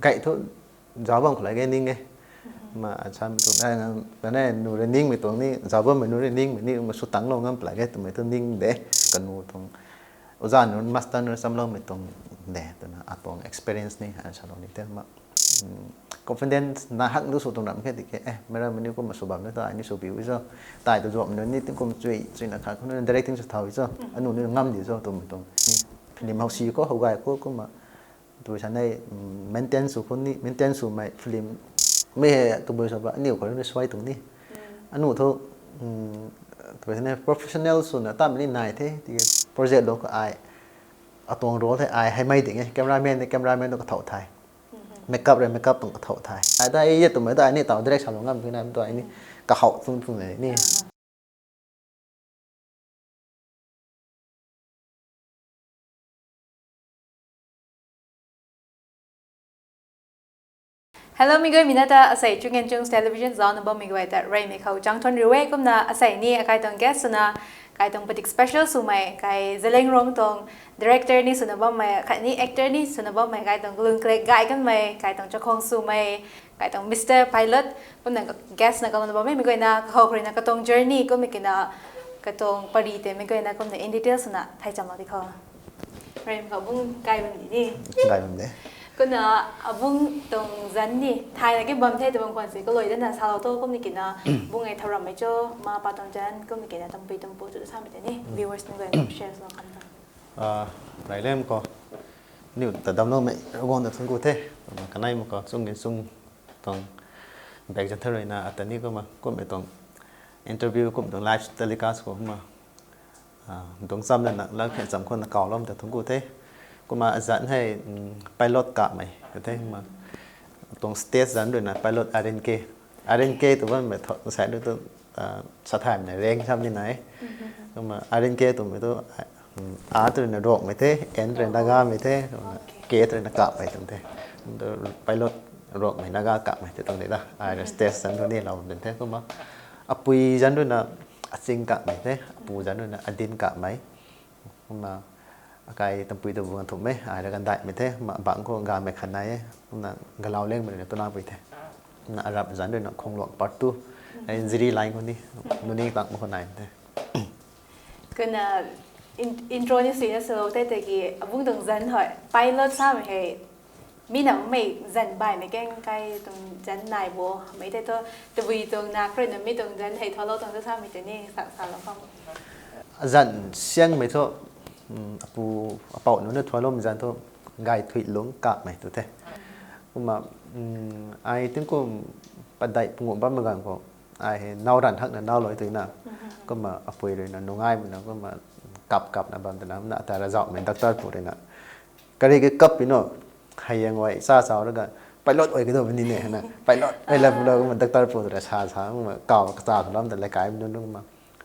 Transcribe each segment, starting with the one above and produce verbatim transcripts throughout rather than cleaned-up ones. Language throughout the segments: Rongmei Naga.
Gay thu zauc bam khou lak ge ning e. Ma samei tuang, nai nu rui ningmei tuang ni, zauc bammei nu rui ningmei ni ma sw tangclou ngam pla ge twmei thu ning de. Kanu tuang oza nu, master nu chamloumei tuang de twna atuang experience ni salou ni the ma. Confidence na hak du sw tuang ram khe tiki e, meic rammei ni kumna sw bam ni ta ai ni sw piu cho. Tai tu zuamh nu ni tingkum chui chuina khat khou nu directing sw thau cho, anu ni ngam di cho twmei tuang ni. Film hou si khou, hou gay khou kumna tui sa nei, maintain sw khou ni, maintain swmei film mei hei tabui sa ba aniu khou ni suai tuang ni. Anu thu tui sa nei professional swna tamei ni nai the tiki, project lou khou ai atuang role the ai hei mei ding e, cameraman ni cameraman tu kathau the, makeup rui makeup tuang kathau the. Ai ta e twmei ta ai ni taw direct salou ngam khe na tu ai ni kahou tuang tuang ni. Hello, mi guay, mi na ta asei Chung and Chung's Television zaucna bammei guay ta reymei khou chang thuan riu e. Kumna asei ni akai tuang guest swna, kai tuang padik special swmei, kai Zeliangrong tuang director ni swna bammei, khatni actor ni swna bammei, kai tuang kalung kalek gay kanmei, kai tuang chakhwang swmei, kai tuang Mister Pilot, kumna guest na kauna bammei, mi guayna kahow khou ruina katuang journey kummei kina, katuang pari tei mi guayna kumna in detail swna thei chamlou di khou. Reymei khou bung gay bam di ni. Gay bam de. Kumna abung tuang zanc ni thay lak ge bam the tw bam khwan se kalui dana salou tho, kummei kina bung e thau rammei cho, ma pa tuang zanc kummei kina tampui tampu tu samei tei ni viewers ni guay share swlou kham ta. Raylem khou niu ta damloumei guangna thungc ku the. Kumna kanei mak khou chung ni chung tuang backchat thau ruina ata ni kumna kummei tuang interview kum tuang live telecast khou kumna tuang chamna na lau khe cham khou na kawlou ta thungc ku the. Kumna azanc hei pilot kamei ka the kumna tuang stage zanc ruina pilot R N K, R N K tu bammei tho sai tu sa thaymei na rang sam ni nai. Kumna R N K twmei tu A tu ruina Rongmei the, N ruina Nagamei the, K tu ruina kapmei tuang the. Pilot Rongmei Naga kapmei tei tuang de ta ai stage zanc tu ni lou din the. Kumna apui zanc ruina Aching kapmei the, apu zanc ruina Adin kapmei. Kumna akai tampui tabu ganv thumhmei ai rui gandaihmei the, kumna bangc khou gamei khat nai e. Kumna galau lengmei ruina Tunapui the. Kumna arap zanc ruina Khongluang part two, ai Jiri line khou ni, nuni tang mak khou naimei the. Kumna intro ni suina swlou tei tei ki abung tuang zanc hei pilot samei hei mi na mei zanc baihmei kang kai tuang zanc nai bo mei tei thu tabui tuang na khruina mi tuang zanc hei tholou tuang tu samei tei ni sa salou kham. Zanc siangmei thu apu apou nunc na thualoumei zanc thu Gaithuilung kapmei tu the. Kumna ai tingkum padeih panguh bammei ganv khou ai hei nau ranv hakna nau lou tuina. Kumna apui ruina nungaimei na kumna kap kapna bam twna kumna ata razauhmei doctor pu ruina kari ki kap pi no, hei yang ai cha chau raga pilot ai kadau ni ne na pilot ai lam lo kumna doctor pu rui sa sa kumna kaw kacha lam ta lei kai nunc kumna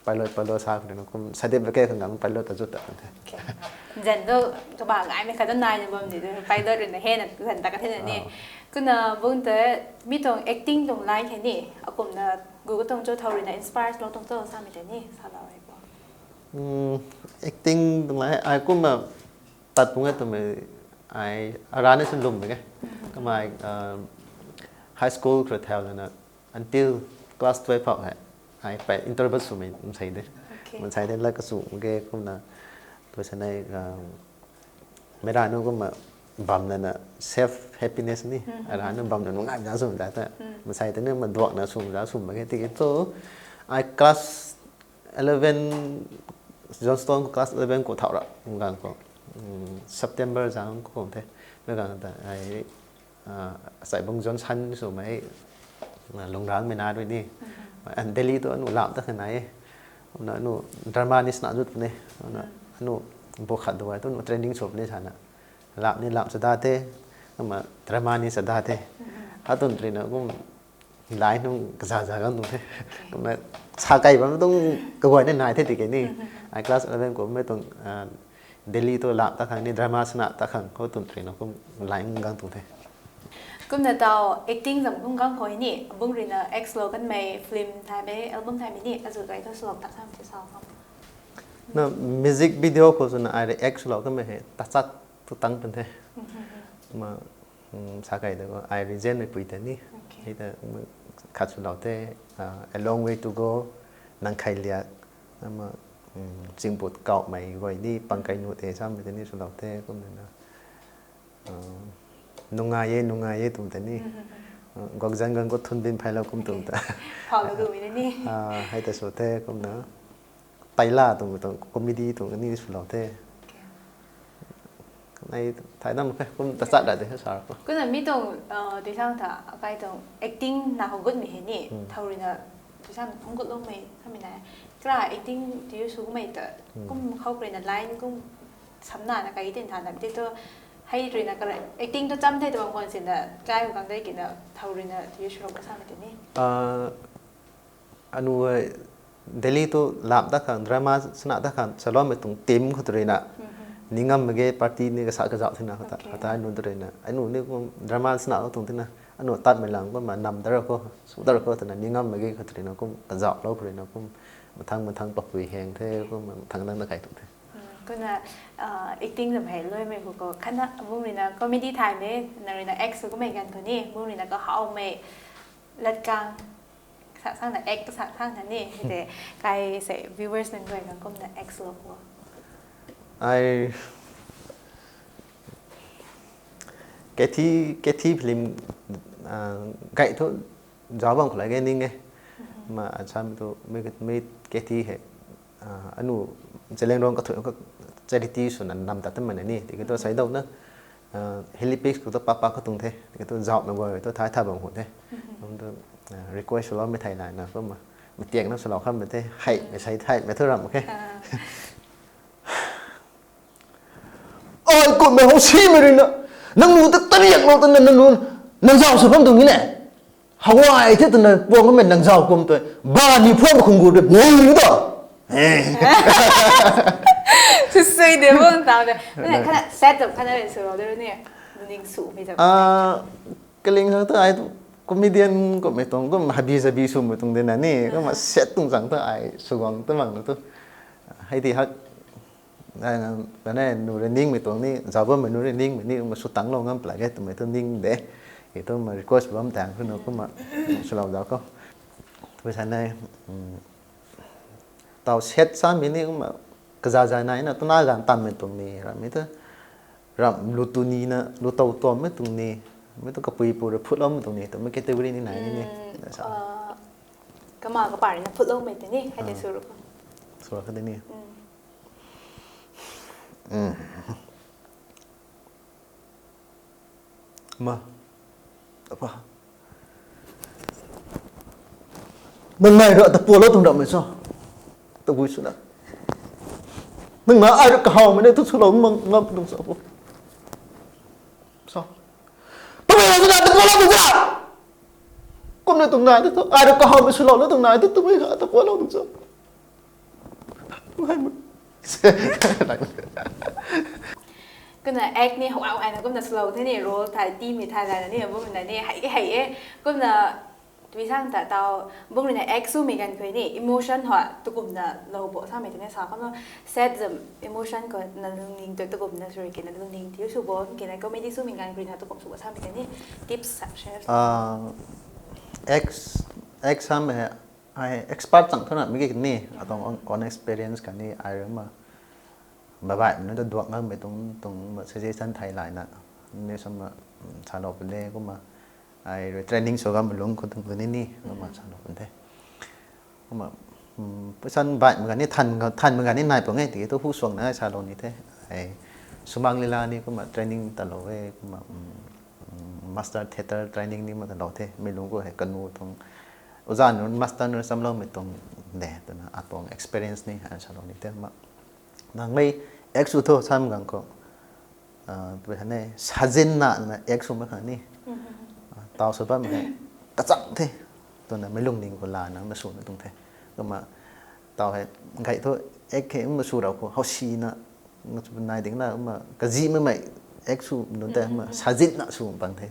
pilot pilot sa khou ruina kum certificate khang gang pilot ta zut ta the. Zanc tu kaba gaymei khat tu naina bam di tu pilot ruina hena zanc ta ka thena ni. Kumna bung ta mi tuang acting tuang line hei ni akumna gu katuang cho thau ruina inspire lou tuang cho samei tei ni salou e bo. Acting tuang line ai kumna tat pung e twmei ai arana sin lwmmei e. Kamei high school khou thau lana until class twelve phou hei ai pei introvert swmei mansei de. Mansei de la kasu ge kumna tu sanei meic ra nu kumna bam lana self happiness ni ara nu bam lana nungai za sw ta ta mansei tei ni ma duakna sw za sw mak ge tiki thu ai class eleven, Johnstone khou class eleven khou thau ra ganv khou September zang khou the. Mei ganv ta ai asei bung Johnson swmei Lungrangmei na rui ni Delhi tu anu lam ta kha nai e. Kumna anu drama ni sna zut puni. Kumna anu bu khat duai tu anu training sw puni sana lam ni lam sa da the. Kumna drama ni sa da the. Hatun ruina kum line nung kaza za gang tuang the. Kumna sa kai bam tuang kaguay ni nai the tiki ni ai class eleven khou mei tuang Delhi tu lam ta khang ni drama sna ta khang khou tun ruina kum line gang tuang the. Kumna taw acting zam kum gang khou ni abung ruina act swlou kanmei film thaymei album thaymei ni azu kai thu swlou ta khang ti sa khang. Na music video khou swna ai rui act swlou kanmei hei tachat tu tang pun the. Kumna Sa kai de ko, ai region mei pui ta ni. Hei ta khat swlou the, A Long Way to Go, Nang Khai Liak, ama, Chingput Kauhmei guay ni, Pang Kai Nu Te samei ta ni swlou the, kumna na. Nungai e, nungai e twmei ta ni. Gokzang gang ko thun bin phailou kum twmei ta. Hei ta sw the, kumna. Taila twmei tuang comedy tuang ni swlou the. Nei, thai dam khe, kum ta chat ra de, sa ko. Kumna mi tuang, tui sang ta, akai tuang acting na khou gutmei hei ni, thau ruina, tui sang phungc gutloumei, samei na. Kra acting tiu sw kumei ta, kum khou ruina line, kum samna na kai tin tha na, ti tu, hei ruina kara, acting tu cham the tu bang khwan sin na, kai khou kang dei kina, thau ruina tiu sw rou ka samei tei ni. Anu, Delhi tu lam ta khang, drama sna ta khang, saloumei tuang team khou tu ruina. Ni ngam mak ge party ni kasa kazauh thina khou ta, khata anu tu ruina. Anu ni kum drama sna khou tuang tina. Anu tatmei lang kumna nam ta ra ko, sw ta ra ko twna ni ngam mak ge khou tu ruina kum kazauhlou khou ruina kum mathang mathang papui heng the, kum mathang nang na kai tuang the. Kumna, acting zam hei luaimei khou ko, khatna bung ruina comedy thaymei, nang ruina act sw kumei ganv khou ni, bung ruina kahawmei, latkang, sa sang na act sa sang na ni, hei tei, kai se viewers nang guay nang kumna act swlou ko. Ai, Kethi, Kethi film, gay thu, zauc bam khou la ge ning e. Ma, a, samei tu, mi, mi Kethi hei, anu, Zeliangrong kathui, ka charity swna nam ta tamei na ni, tiki tu saidau na, helipad khou tu papa khou tuang the, tiki tu zauhmei guay tu thai tha bam khou the. Kum tu, request swloumei thei lai na, kumna, matiang na swlou khammei the, hei, mei sei thei, mei thu ram khe. Ai kummei how simei ruina, nang nu ta tariak lou twna nang nu, nang zauc sw bam tuang ni ne. Hawai the twna puang kamei nang zauc kum tu, ba ni phuam khung gu de, bui ta. Sui de bang tau de. Khatna set up khatna sw rou de ni. Ning swmei zam. Kaling khang ta ai tu comedian kummei tuang, kum habi zabi swmei tuang de na ni, kumna set tuang zang ta ai sw guang ta mang na tu. Hei di hak, na, na, na, nu rui ningmei tuang ni, zauc bammei nu rui ningmei ni, kumna sw tangclou ngam pla ge twmei tu ning de. Ki tu ma request bam tang khou nu kumna swlou zauc khou. Tui sa ne, tau set samei ni kumna kazaza nai na, twna ganv tanmei tuang ni, ramhmei tu, ramh lu tu ni na, lu tow tuammei tuang ni, mei tu kapui pu rui phutloumei tuang ni, twmei category ni nai ni ni. Kama kapar na phutloumei tei ni, hei tei sw rou ko. Sw rou kha tei ni. Ma. Apa. Nang nai ra ta pualou tuang ramhmei sa. Tabui swna. Nang na ai ra kahawmei na tu swlou mang ngam tuang sa po. Sa. Tabui swna ta pualou tuang sa. Kumna tuang nai tu, ai ra kahawmei swlou na tuang nai tu, tabui kha ta pualou tuang sa. Kumna act ni how aina kumna swlou the ni, role thai, team mei thai lana ni, bung na ni, hei, hei e. Kumna, tui sang ta tau, bung ruina act swmei ganv khou ni, emotion ho, tu kumna lou bo samei tei ni sa, kumna set zam emotion khou na lungning tu, tu kumna sw rui kina lungning tiu sw bo, kina comedy swmei ganv khou ruina tu kum sw bo samei tei ni, tips sa share. Act, act samei hei, ai expert chang thuna mei ki ni, atuang own experience kani ai rui ma. Baihmei nunc ta duak ngammei tuang, tuang suggestion thei layna, ni sam, salou pun de, kumna, ai rui training sw gammei lungc khou tuang ni ni, kumna salou pun de. Kumna, pui san baihmei ganv ni, thanmei ganv ni nai pung e, tiki tu hu suang na salou ni the. Ai, Sumang Lila ni kumna training talou e, kumna, master theatre training ni ma talou the, mei lungc khou hei kanu tuang, oza nunc, master nunc chamloumei tuang de, twna atuang experience ni, ai salou ni the, ma. Nang mei act sw tho sam gang khou, tui hane, sazinna na act sw mak khang ni. Tau sw bammei hei, kachang the. Twna mei lungning khou la nang na swna tuang the. Kumna, tau hei, gay thu, act hei ma sw rau khou, howsina, nai ding na, kumna, kazimei mei, act sw nunc tei, kumna, sazinna sw pang the.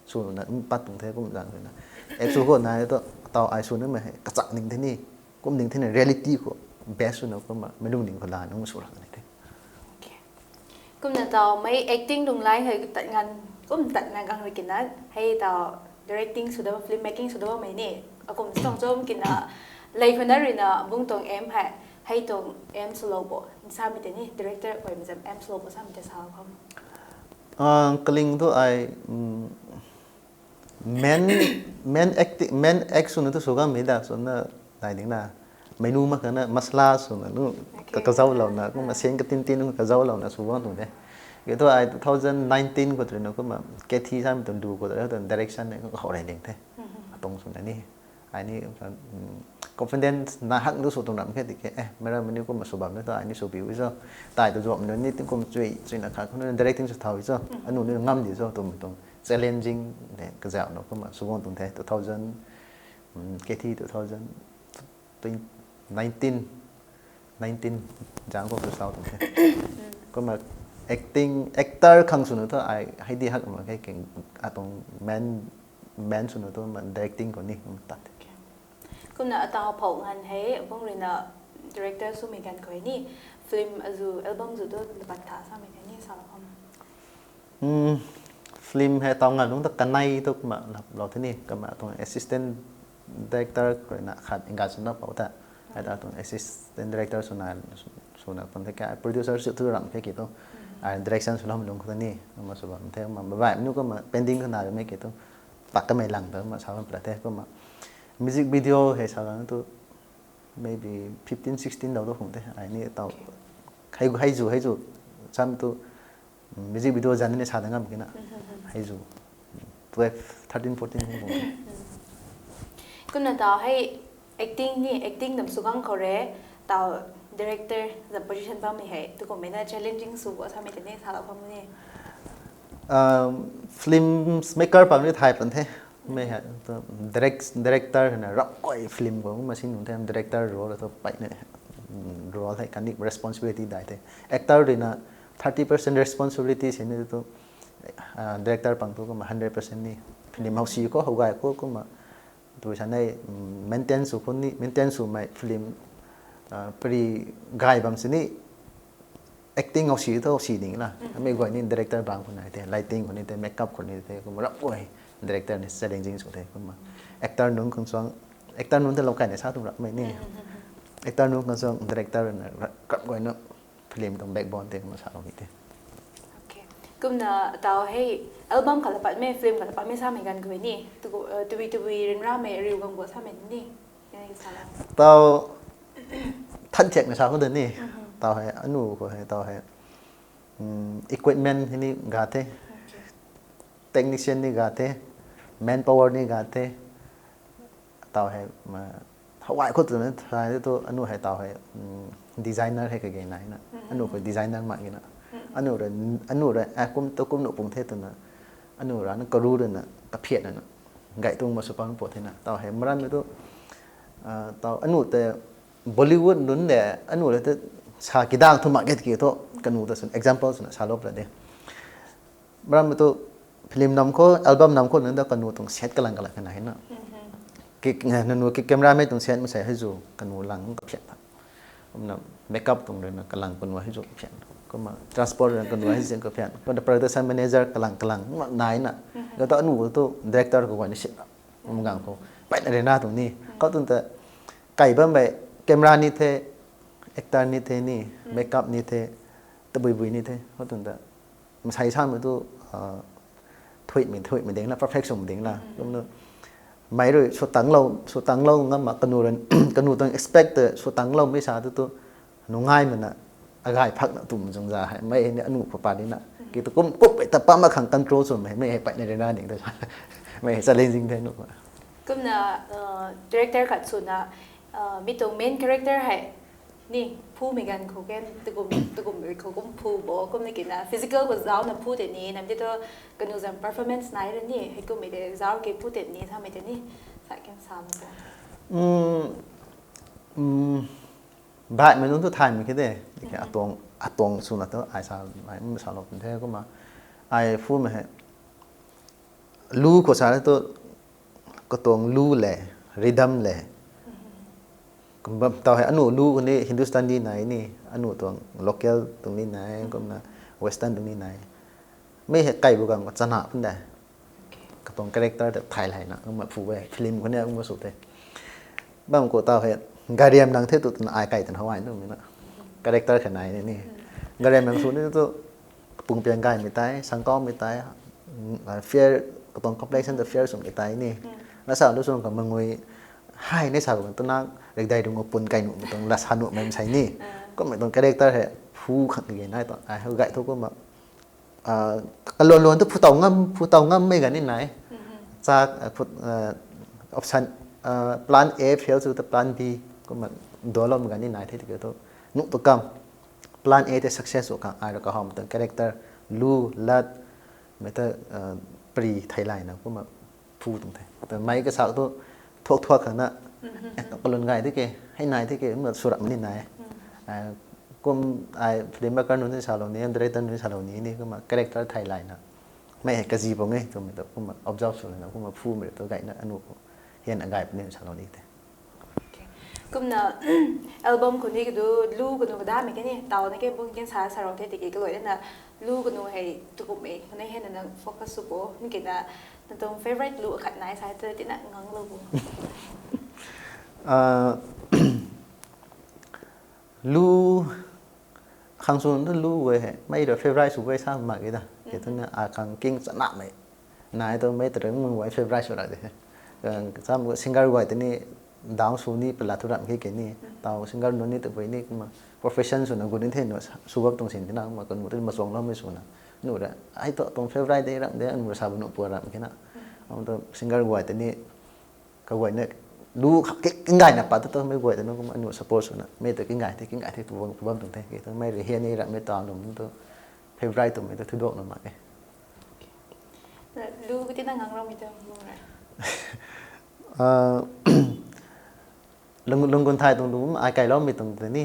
Swna, pat tuang the, kum zang ruina. Act sw khou nai thu, tau ai sw namei hei, kachang ning the ni, kum ning the ni, reality khou, base swna kumna, mei lungning khou la nang sw rau ni the. Kumna tau, mei acting lungc lai hei tat nganv Kum tatna gang rui kina, hei tau directing sw da, film making sw da mei ni, akum song chom kina, lei khuna rui na bung tuang aim hei, hei tuang aim swlou bo, samei tei ni, director guay mei zam aim swlou bo samei tei sa kham. Kaling thu ai main main act main act swna tu sw gang mei da swna nai ding na. Mei nu mak kana masala swna nu kazaulouna kumna sing katin tin kazaulouna sw gang tuang the. Ki thu ai two thousand nineteen khou tei na kumna Kathy samei tuang du khou tei direction ne khou rei ding the. Atang swna ni ai ni confidence na hak tu sw tuang ram khe tiki e mei ram mei ni kumna sw bam na tu ai ni sw piu cho. Tai tu zuam nu ni tingkum chui chuina khat khou directing sw thau cho. Anu ni ngam di cho twmei tuang challenging de kazauhna kumna sw gang tuang the two thousand Kathy two thousand nineteen nineteen zang khou sw tuang the. Kumna acting actor khang swna thu ai hei di hak mak khe keng atuang main main swna tu directing khou ni tat. Kumna atau phou nganv hei bung rui na director swmei ganv khou ni film azu album zu tu lapat tha samei tei ni salou kham. Film hei tau nganv lungc ta kanei tu kumna lou the ni kumna tuang assistant director khou rui na khat engage swna pou ta. Hei ta tuang assistant director swna swna tuang the kha producer sw tu ram khe ki tu ai direction swloumei lungc khou ta ni kumna sw bam the kumna baihmei nu kumna pending khou na mei ki tu pak kamei lang ta kumna sa bam pla the kumna music video hei sa gang tu maybe fifteen sixteen dau tu khang the ai ni tau hei hei zu hei zu sam tu music video zan ni sa da ngam kina hei zu twelve thirteen fourteen khang the. Kumna tau hei acting ni acting dam sw gang khou re tau director zam position bammei hei tukummei na challenging sw bo samei tei ni salou kham ni. Films maker pang ni thay pan the. Mei hei director na rap koi film khou ma sin nung the director role tu pai ne role hei kani responsibility dai the. Actor rui na thirty percent responsibility si ni tu director pang tu kumna hundred percent ni film hou si khou hou gay khou kumna tu sa nei maintain sw khou ni maintain swmei film pari gay bam sini acting hou si thu si ding la mei guay ni director bang khou nai the lighting khou ni the makeup khou ni the kumna rap guay director ni challenging sw the kumna actor nunc khang chuang actor nunc ta lou kai na sa tu rapmei ni actor nunc khang chuang director na rap guay na film tuang backbone tei kumna salou ni the. Kumna tau hei album khat la patmei film khat la patmei samei ganv khou ni tabui tabui ryanramei ariu gang bo samei ni. Tau than thiakna sa khou de ni tau hei anu khou hei tau hei equipment hei ni ga the, technician ni ga the, manpower ni ga the. Tau hei hawai khou twna thay tu anu hei tau hei designer hei kage naina anu khou designer mak gina anu rui anu rui kum tu kum nuh pung the twna anu rana karu ruina kaphiatna gay tuang ma sw pan po thena tau hei maranmei tu tau anu tei Bollywood nunc le anu le te sa kidang thu mak ge tiki thu kanu ta swn example swna salou pla de. Maram tu film nam khou album nam khou nunc ta kanu tuang set kalang kalang kana hei na nanu ki camera mei tuang set masei hei zu kanu lang kaphiat ta. Kumna makeup tuang rui na kalang kanu hei zu kaphiat, kumna transport rui na kanu hei zu kaphiat, kumna production manager kalang kalang mak nai na. Ga ta anu tu director khou guay ni sit na kum gang khou paina rui na tuang ni khou tun ta kai bammei camera ni the, actor ni the ni, makeup ni the, tabui bui ni the khou tun ta masei samei tu thuimei thuimei ding na perfect swmei ding na kumna mei rui sw tanglou sw tanglou ngam mak kanu rui kanu tuang expect ta sw tangloumei sa tu tu nungaimei na agay phakna tum zungza hei mei ni anu papa ni na ki tu kum kummei ta pam mak khang control swmei hei mei hei paina rui na ding ta sa mei hei challenging the nu. Kumna director khat swna mi tuang main character hei ni phumei ganv khou ken takum takum rui khou kum phu bo kumna kina physical khou zauna phu tei ni nam ti tu kanu zam performance nai ra ni hei kummei tei zau ke phu tei ni samei tei ni sa ken sa mak bo. Baihmei nunc thu thaymei khe de, atuang atuang swna tu ai sa ai salou pun the kumna ai phumei hei lu khou sa tu katuang lu le rhythm le tau hei anu lu khou ni Hindustani nai ni anu tuang local tuang ni nai kumna western tuang ni nai. Mei hei kai bu gang chana pun de. Katuang character ta thai lai na, kumna phu e, film khou ni kumna sw the. Bam khou tau hei, gariam nang the tu twna ai kai twna hawai tu mi na. Character kha nai ni. Gariam nang sw ni tu, kapung piang gaymei tei, sangkawmei tei, mm, ah, fair, katuang complexion ta fair swmei tei ni. Lasa lu sw ka mangui, hai ni sa bu tu na, rikdai rung pun kai nuh, mi tuang lasa nuh mei sei ni. Kumna tuang character hei, phu khang kage nai tu, ai, gay thu kumna, ah, kalon lon tu phu tau ngam, phu tau ngam mei ga ni nai. Chak, ah, phu, ah, option, ah, plan A fail sw ta plan B, kumna dualou mei ga ni nai the tiki tu. Nuh tu kam, plan A tei success sw khang, ai rui kahawmei tuang character, lu, lat, mei ta, ah, pri thai lai na, kumna phu tuang the. Ta mei kasak tu thuak thuak khang na, eh, kalun gay tiki, hei nai tiki, kumna sw rap ni nai. Ah, kum ai filmmaker nunc ni salou ni, director nunc ni salou ni, ni kumna character thai lai na. Mei hei kazi pung e, twmei tu, kumna observe sw na, kumna phu mei tu gay na, anu khou hian agay puni salou ni the. Kumna album khou ni kadu lu kanu kadamei khe ni, tau na ke bung ken sa sa rou the tiki kaloi na lu kanu hei tukumhmei khou na hei na nang focus sw bo, ni kina na tuang favourite lu akhat nai sa tu tina ngang lou bo. Ah, lu, khang sw tu lu e hei, mei rui favourite sw e sa mak e da. Khe tu na akhang king chanamei. Nai tu mei ta rui mung guay favourite sw ra de. Sam singer guay tei ni down sw ni pala thu ram khe ke ni. Tau singer nunc ni tabui ni kumna profession swna gut ni the nu sw bam tuang sin tina kumna kanu tei machuangloumei swna. Nu ra, ai tu tuang favourite de ram de, anu sa bu nu pua ram khe na. Am tu singer guay tei ni kaguayna lu kha, ki-, kinggayna pat tu mei guay tei nu kumna anu support swna. Mei ta kinggay the, kinggay the, tu bam, tu bam tuang the. Khe tu mei rui hian ni ram mei ta lum tu favourite twmei tu thuduak na mak e. Lu kati na ngang rou mei tu mung ra. Ah, lung, lunggun thai tuang lu, ai kailoumei tuang tei ni,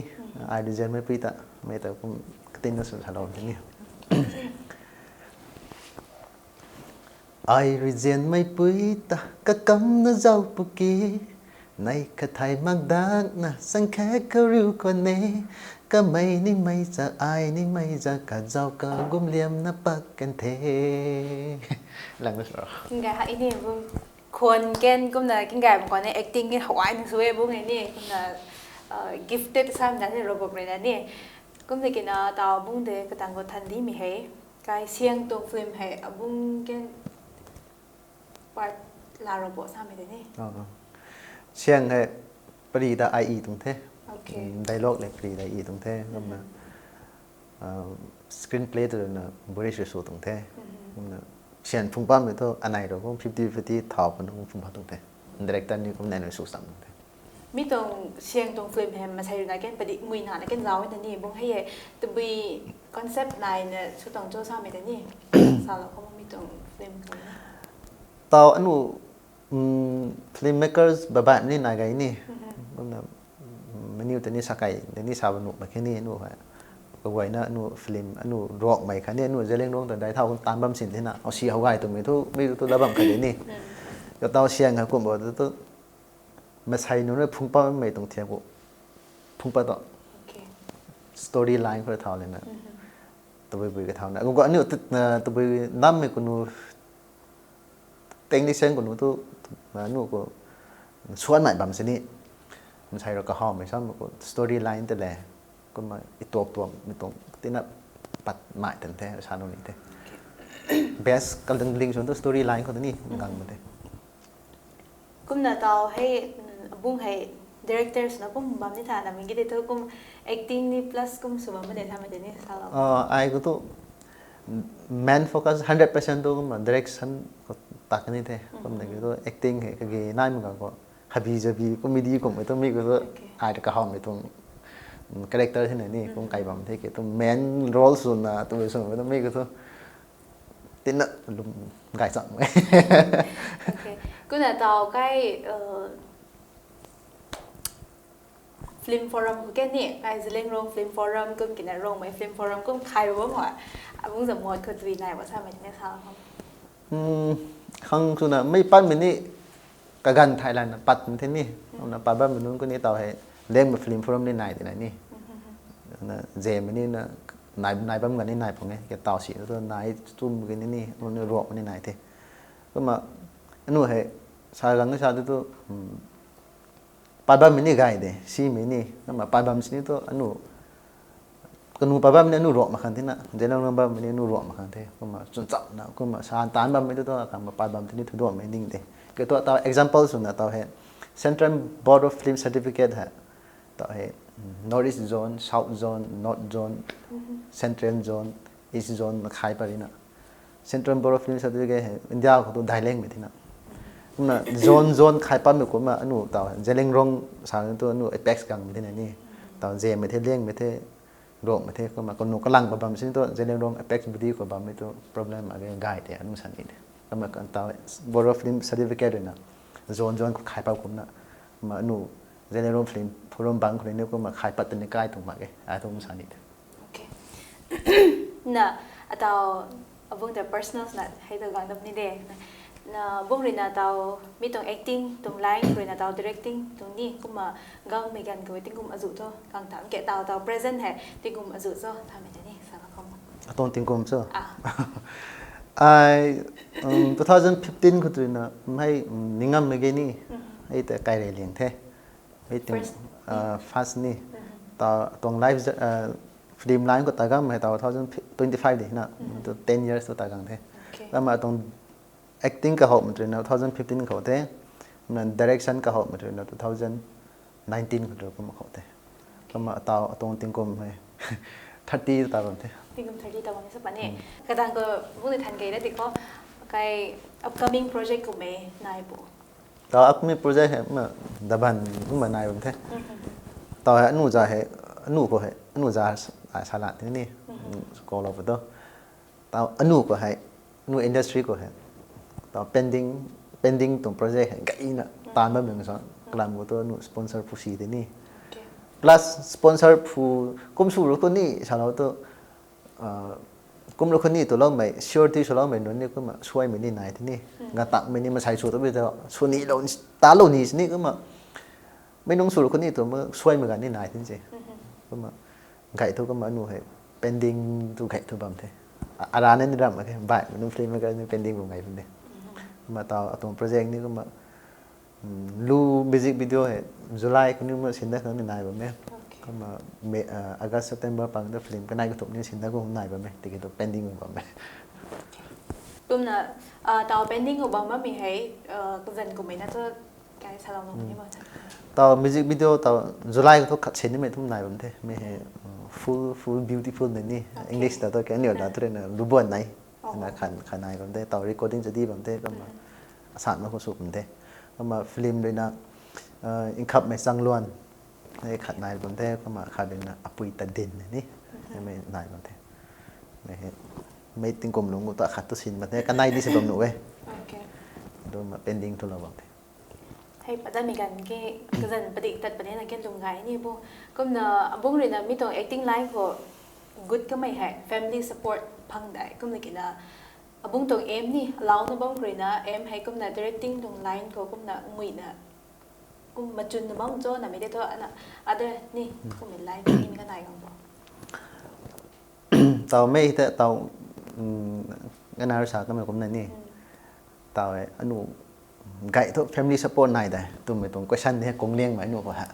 ai rui zianmei pui ta, mei ta kum katin na sw salou tei ni. Ai rui zianmei pui ta, kakamna zauc pu ki, nei kathai mak dakna, sangkhe kariu khwan e, kamei ni mei za, ai ni mei za, kazauc kagum liamna pak kan the. Lang na sw rou. Kinggay ha ini bung. Khwan ken kumna kinggay bung khwan e acting ni hawai nung sw e bung e ni, kumna, ah, gifted sam dan ni Robok rui na ni. Kumna kina tau bung de katang khou than di mei hei. Kai Siang tuang film hei abung ken part la rou bo samei tei ni. Siang hei pari ta ai i tuang the. Dialogue le pari ta i tuang the. Kumna, ah, screenplay tu na Boris Risu tuang the. Kumna sian phung pammei thu anei rou kum fifty fifty thau panu phung pa tuang the. Director ni kum nai nai sw sam tuang the. Mi tuang Siang tuang film hei masei rui na ken padik mui na na ken zauc na ni bung hei e, tabui concept nai na sw tuang cho samei tei ni. Salou khou mi tuang film khou na. Tau anu, filmmakers babai ni nai gay ni. Kumna, meniu tei ni sakai tei ni sa banu mak khe ni anu hei. Kaguayna anu film, anu ruakmei kha ni anu Zeliangrong ta dai thau kum tan bam sin thina. Au si hou gay twmei thu, mi tu la bam kha de ni. Katau Siang ha kum bo tu, masei nunc rui phung pammei tuang thiak khou phung pat tu. Story line khou thau lena. Tabui bui ka thau na. Aniu tabui nammei kunu, technician kunu tu, aniu khou suanmei bam sini. Masei rui kahawmei sam khou story line tei le. Kumna ituak tuangmei tuang tina patmei tan the, sa nu ni the. Best kalingling sw tu story line khou tu ni gang ma the. Kumna tau hei, abung hei directors na kum bam ni tha na minggi tei thu kum acting ni plus kum sw bam ma de samei tei ni salou. Ai khou tu main focus hundred percent tu kumna direction khou tak ni the. Kumna ki tu acting hei kage nai mak khou habi jabi comedy kummei tu mi khou tu ai ta kahawmei tuang character hei na ni kum kai bam the ki tu main role swna tabui swmei tu mi khou tu tina lum gay chang e. Kumna tau kai film forum khou ken ni, kai Zeliangrong film forum kum kina Rongmei film forum kum khai bam ha. Abung zam mot khou tui nai bo samei tei ni salou. Khang swna mei patmei ni kaganv thai lana patmei the ni. Kumna pat bammei nunc khou ni tau hei Liangmei film forum ni nai tina ni. Na zemei ni na nai nai bam gan ni nai pung e, ke tau si tu nai tum gan ni ni, anu ni ruak ni nai the. Kumna, anu hei, sa gang sa tu tu, um, pat bam ni gay de, si mi ni, kumna pat bam sini tu anu, kanu pat bam ni anu ruak mak khang the na, Zeliangrong bam ni anu ruak mak khang the, kumna chun cham na, kumna san tan bam mi tu tu, kumna pat bam tini thu duak mi ding de. Ke tu tau example swna tau hei, Central Board of Film Certificate hei, tau hei, North East Zone, South Zone, North Zone, Central Zone, East Zone na khai pari na. Central Board of Film Certificate hei India khou tu dai leng mi the na. Kumna zone zone khai pat mi kumna anu tau hei Zeliangrong sa tu anu apex gang mi the na ni. Tau zem mi the, leng mi the, ruak mi the, kumna kanu kalang pa bam sini tu Zeliangrong apex body khou bam mi tu problem age gay the anu sa ni de. Kumna kan tau Board of Film Certificate rui na zone zone khou khai pat kumna, kumna anu Zeliangrong film forum bang khou ni kumna khai pat tini kai tuang mak e, ai tuang sa ni de. Na, atau abung ta personal na hei ta gang dam ni de. Na, bung rui na tau mi tuang acting tuang line rui na tau directing tuang ni kumna gangmei ganv khou tingkum azu thu gang tam ke tau tau present hei tingkum azu thu thamei ta ni sa la khou. Atuang tingkum cho? Ai, um, two thousand fifteen khou tu rui na mei, um, ningammei ge ni, hei ta kai rey liang the. Hei ting, first ni. Ta tuang life, film line khou ta gang hei tau two thousand twenty-five de na, tu ten years tu ta gang the. Kumna tuang acting kahowmei tu rui na two thousand fifteen khou the, kumna direction kahowmei tu rui na two thousand nineteen khou tu kumna khou the. Kumna atau atuang tingkum hei thirty ta bam the. Tingkum thirty ta bam sa pa ni. Kadang khou bung ni than kei ra di khou, kai upcoming project kummei nai bo? Tau upcoming project hei kumna daban kumna nai bam the. Tau hei anu za hei, anu khou hei anu za sa lat ni, call up tu. Tau anu khou hei, anu industry khou hei, tau pending, pending tuang project hei gayna taanv bam nung sa, kalam khou tu anu sponsor phu si de ni. Plus sponsor phu kum sw ru khou ni salou tu, kum ru khou ni tuloumei surety swloumei nunc ni kumna suaimei ni nai the ni. Gatakmei ni masai sw tu bi ta sw ni lou, talou ni sini kumna mei nung sw ru khou ni tu ma suaimei ganv ni nai the se. Kumna gay thu kumna anu hei pending tu gay thu bam the. Arana ni ram mak khe, baihmei nunc film maker ni pending bam gay bam de. Kumna tau atuang project ni kumna lu music video hei July khou ni kumna sinda khang ni nai bam e. Kumna August, September pang ta film kanei kathumh ni sinda khang nai bam e, tiki tu pending bam bam e. Kumna tau pending khou bam bammei hei kazanc kummei na thu kai salou ni ma? Tau music video tau July khou thu khat sinimei thum nai bam the. Mi hei full, full beautiful ni ni, English ta tu kaniw la tu rui na lubuan nai na khan khan nai bam the. Tau recording chadi bam the, kumna asan ma khou sw bam the. Kumna film rui na Inkhapmei Changluan hei khat nai bam the, kumna khat rui na Apui Tadin ni, mei nai bam the. Mei hei, mei tingkum lung khou ta khat tu sin bam the, kanei di si bam nuh e. Kumna pending thu lou bam the. Hei pat datmei ganv ke kazanc padik tat puni na ken lung gay ni bo. Kumna abung rui na mi tuang acting line khou gut kamei hei family support phang dai kumna kina, abung tuang aim ni alauna bam khou rui na aim hei kumna directing tuang line khou kumna nguina kum machun na bam cho na mei de thu ana other ni kummei line ni kanei gang bo? Tau mei ta tau, kanei rui sa kamei kumna ni, tau e anu gay thu family support nai de twmei tuang question ni hei kung liangmei anu khou hei.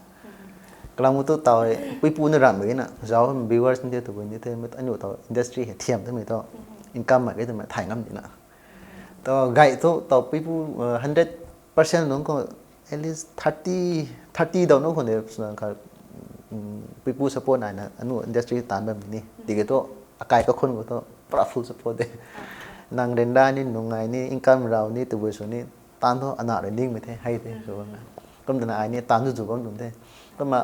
Kalam khou tu tau e puipu na ramhmei na zauc viewers ni the, tabui ni the, anu tau industry hei thiam twmei thu income mei ke twmei thay ngam ni na. Tau gay thu tau puipu hundred percent nunc khou at least thirty, thirty dau nunc khou ni sw kha, puipu support naina anu industry taanv bammei ni. Tiki thu akai kakhun khou thu pura full support de. Nang ryanra ni, nungai ni, income rau ni, tabui sw ni, taanv thu ana rui ningmei the, hei the sw bam. Kum twna ai ni taanv zu zu bam tuang the. Kumna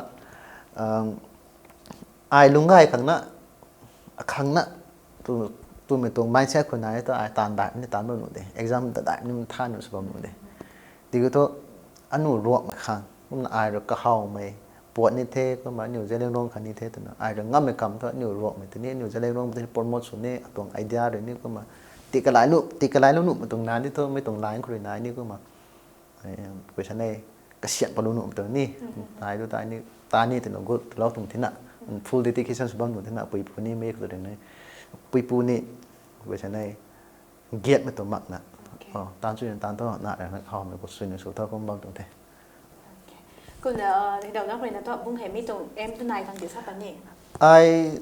ai lungc gay khang na, akhang na, twmei tuang mindset khou nai thu ai taanv daihmei ni taanv bam nuh de, exam ta daihmei ni tha nuh sw bam nuh de. Tiki thu anu ruakmei khang kumna ai rui kahawmei puat ni the, kumna aniu Zeliangrong khat ni the twna ai rui ngammei kam thu aniu ruakmei tini aniu Zeliangrong tini promote sw ni, atuang idea rui ni kumna tikalai lu, tikalai lu nuhmei tuang na ni thu mei tuang line khou rui nai ni kumna question e, kasiamh palu nuh tu ni, tai tu tai ni, ta ni twna gut lou tuang thina. Full dedication sw bam tuang the na, puipu ni mei khou tu rui ni. Puipu ni, wei sa nei, giat mei tu mak na. Tan chu tan tu na rana hawmei khou suina sw tho kum bam tuang the. Kumna, hidau na khou na tu bung hei mi tuang aim tu nai khang ti sa pa ni. Ai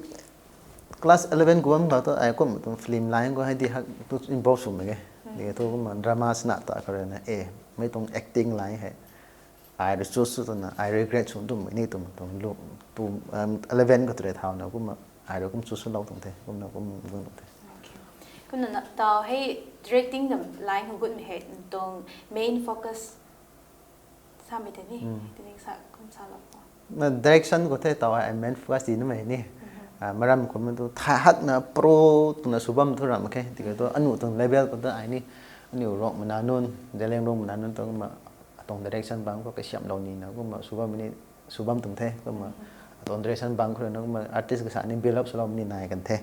class eleven kum bam khou tu ai kum tuang film line khou hei di hak tu involve swmei e. Di tu kumna drama sina ta khou rui na e, mei tuang acting line hei. Ai rui choose sw twna, ai regret sw twmei ni tuang, tuang lu, tu, eleven khou tu rui thauna kumna, ai rui kum choose swlou tuang the, kumna kum bung tuang the. Kumna tau hei directing na line khou gutmei hei tuang main focus samei tei ni, tei ni sa kum salou. Na direction khou the tau hei main focus ti namei ni. Maram kumna tu tha hakna pro twna sw bam thu ram mak khe, tiki tu anu tuang level khou tu ai ni, aniu Ruangmei na nunc, Zeliangrong mei na nunc tuang kumna, atuang direction bang khou kasiamhlou nina kumna sw bam ni, sw bam tuang the kumna, atuang direction bang khou rui na kumna artist kasa ni build up swlou ni nai kan the,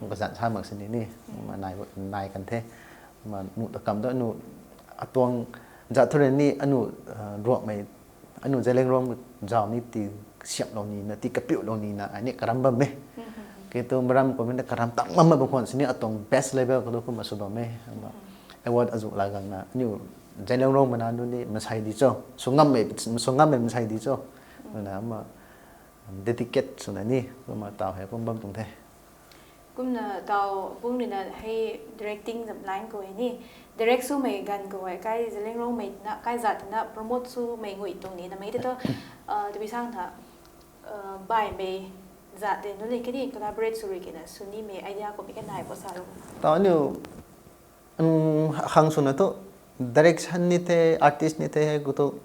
kazanc sa mak sini ni, kumna nai, nai kan the, kumna nu ta kam tu anu, atuang zat thu rui ni anu, Ruangmei, anu Zeliangrong zau ni ti kasiamhlou nina, ti kapiulou nina ai ni karam bam e. Ki tu maram kumna karam tang bam mak bam khwan sini atuang best level khou tu kumna sw bam e. Award azu la gangna aniu Zeliangrong mei na nunc ni masei di cho, sw ngammei, sw ngammei masei di cho, na kumna dedicate swna ni kumna tau hei kum bam tuang the. Kumna tau bung rui na hei directing zam line khou hei ni, direct swmei ganv khou hei kai Zeliangrongmei na kai zat na promote swmei ngui tuang ni na mei tei tu, tabui sang tha, baihmei zat tei nunc le kani collaborate sw rui kina sw nimei idea kummei kan nai bo sa ru. Tau aniu khang swna tu direction ni the, artist ni the hei khou tu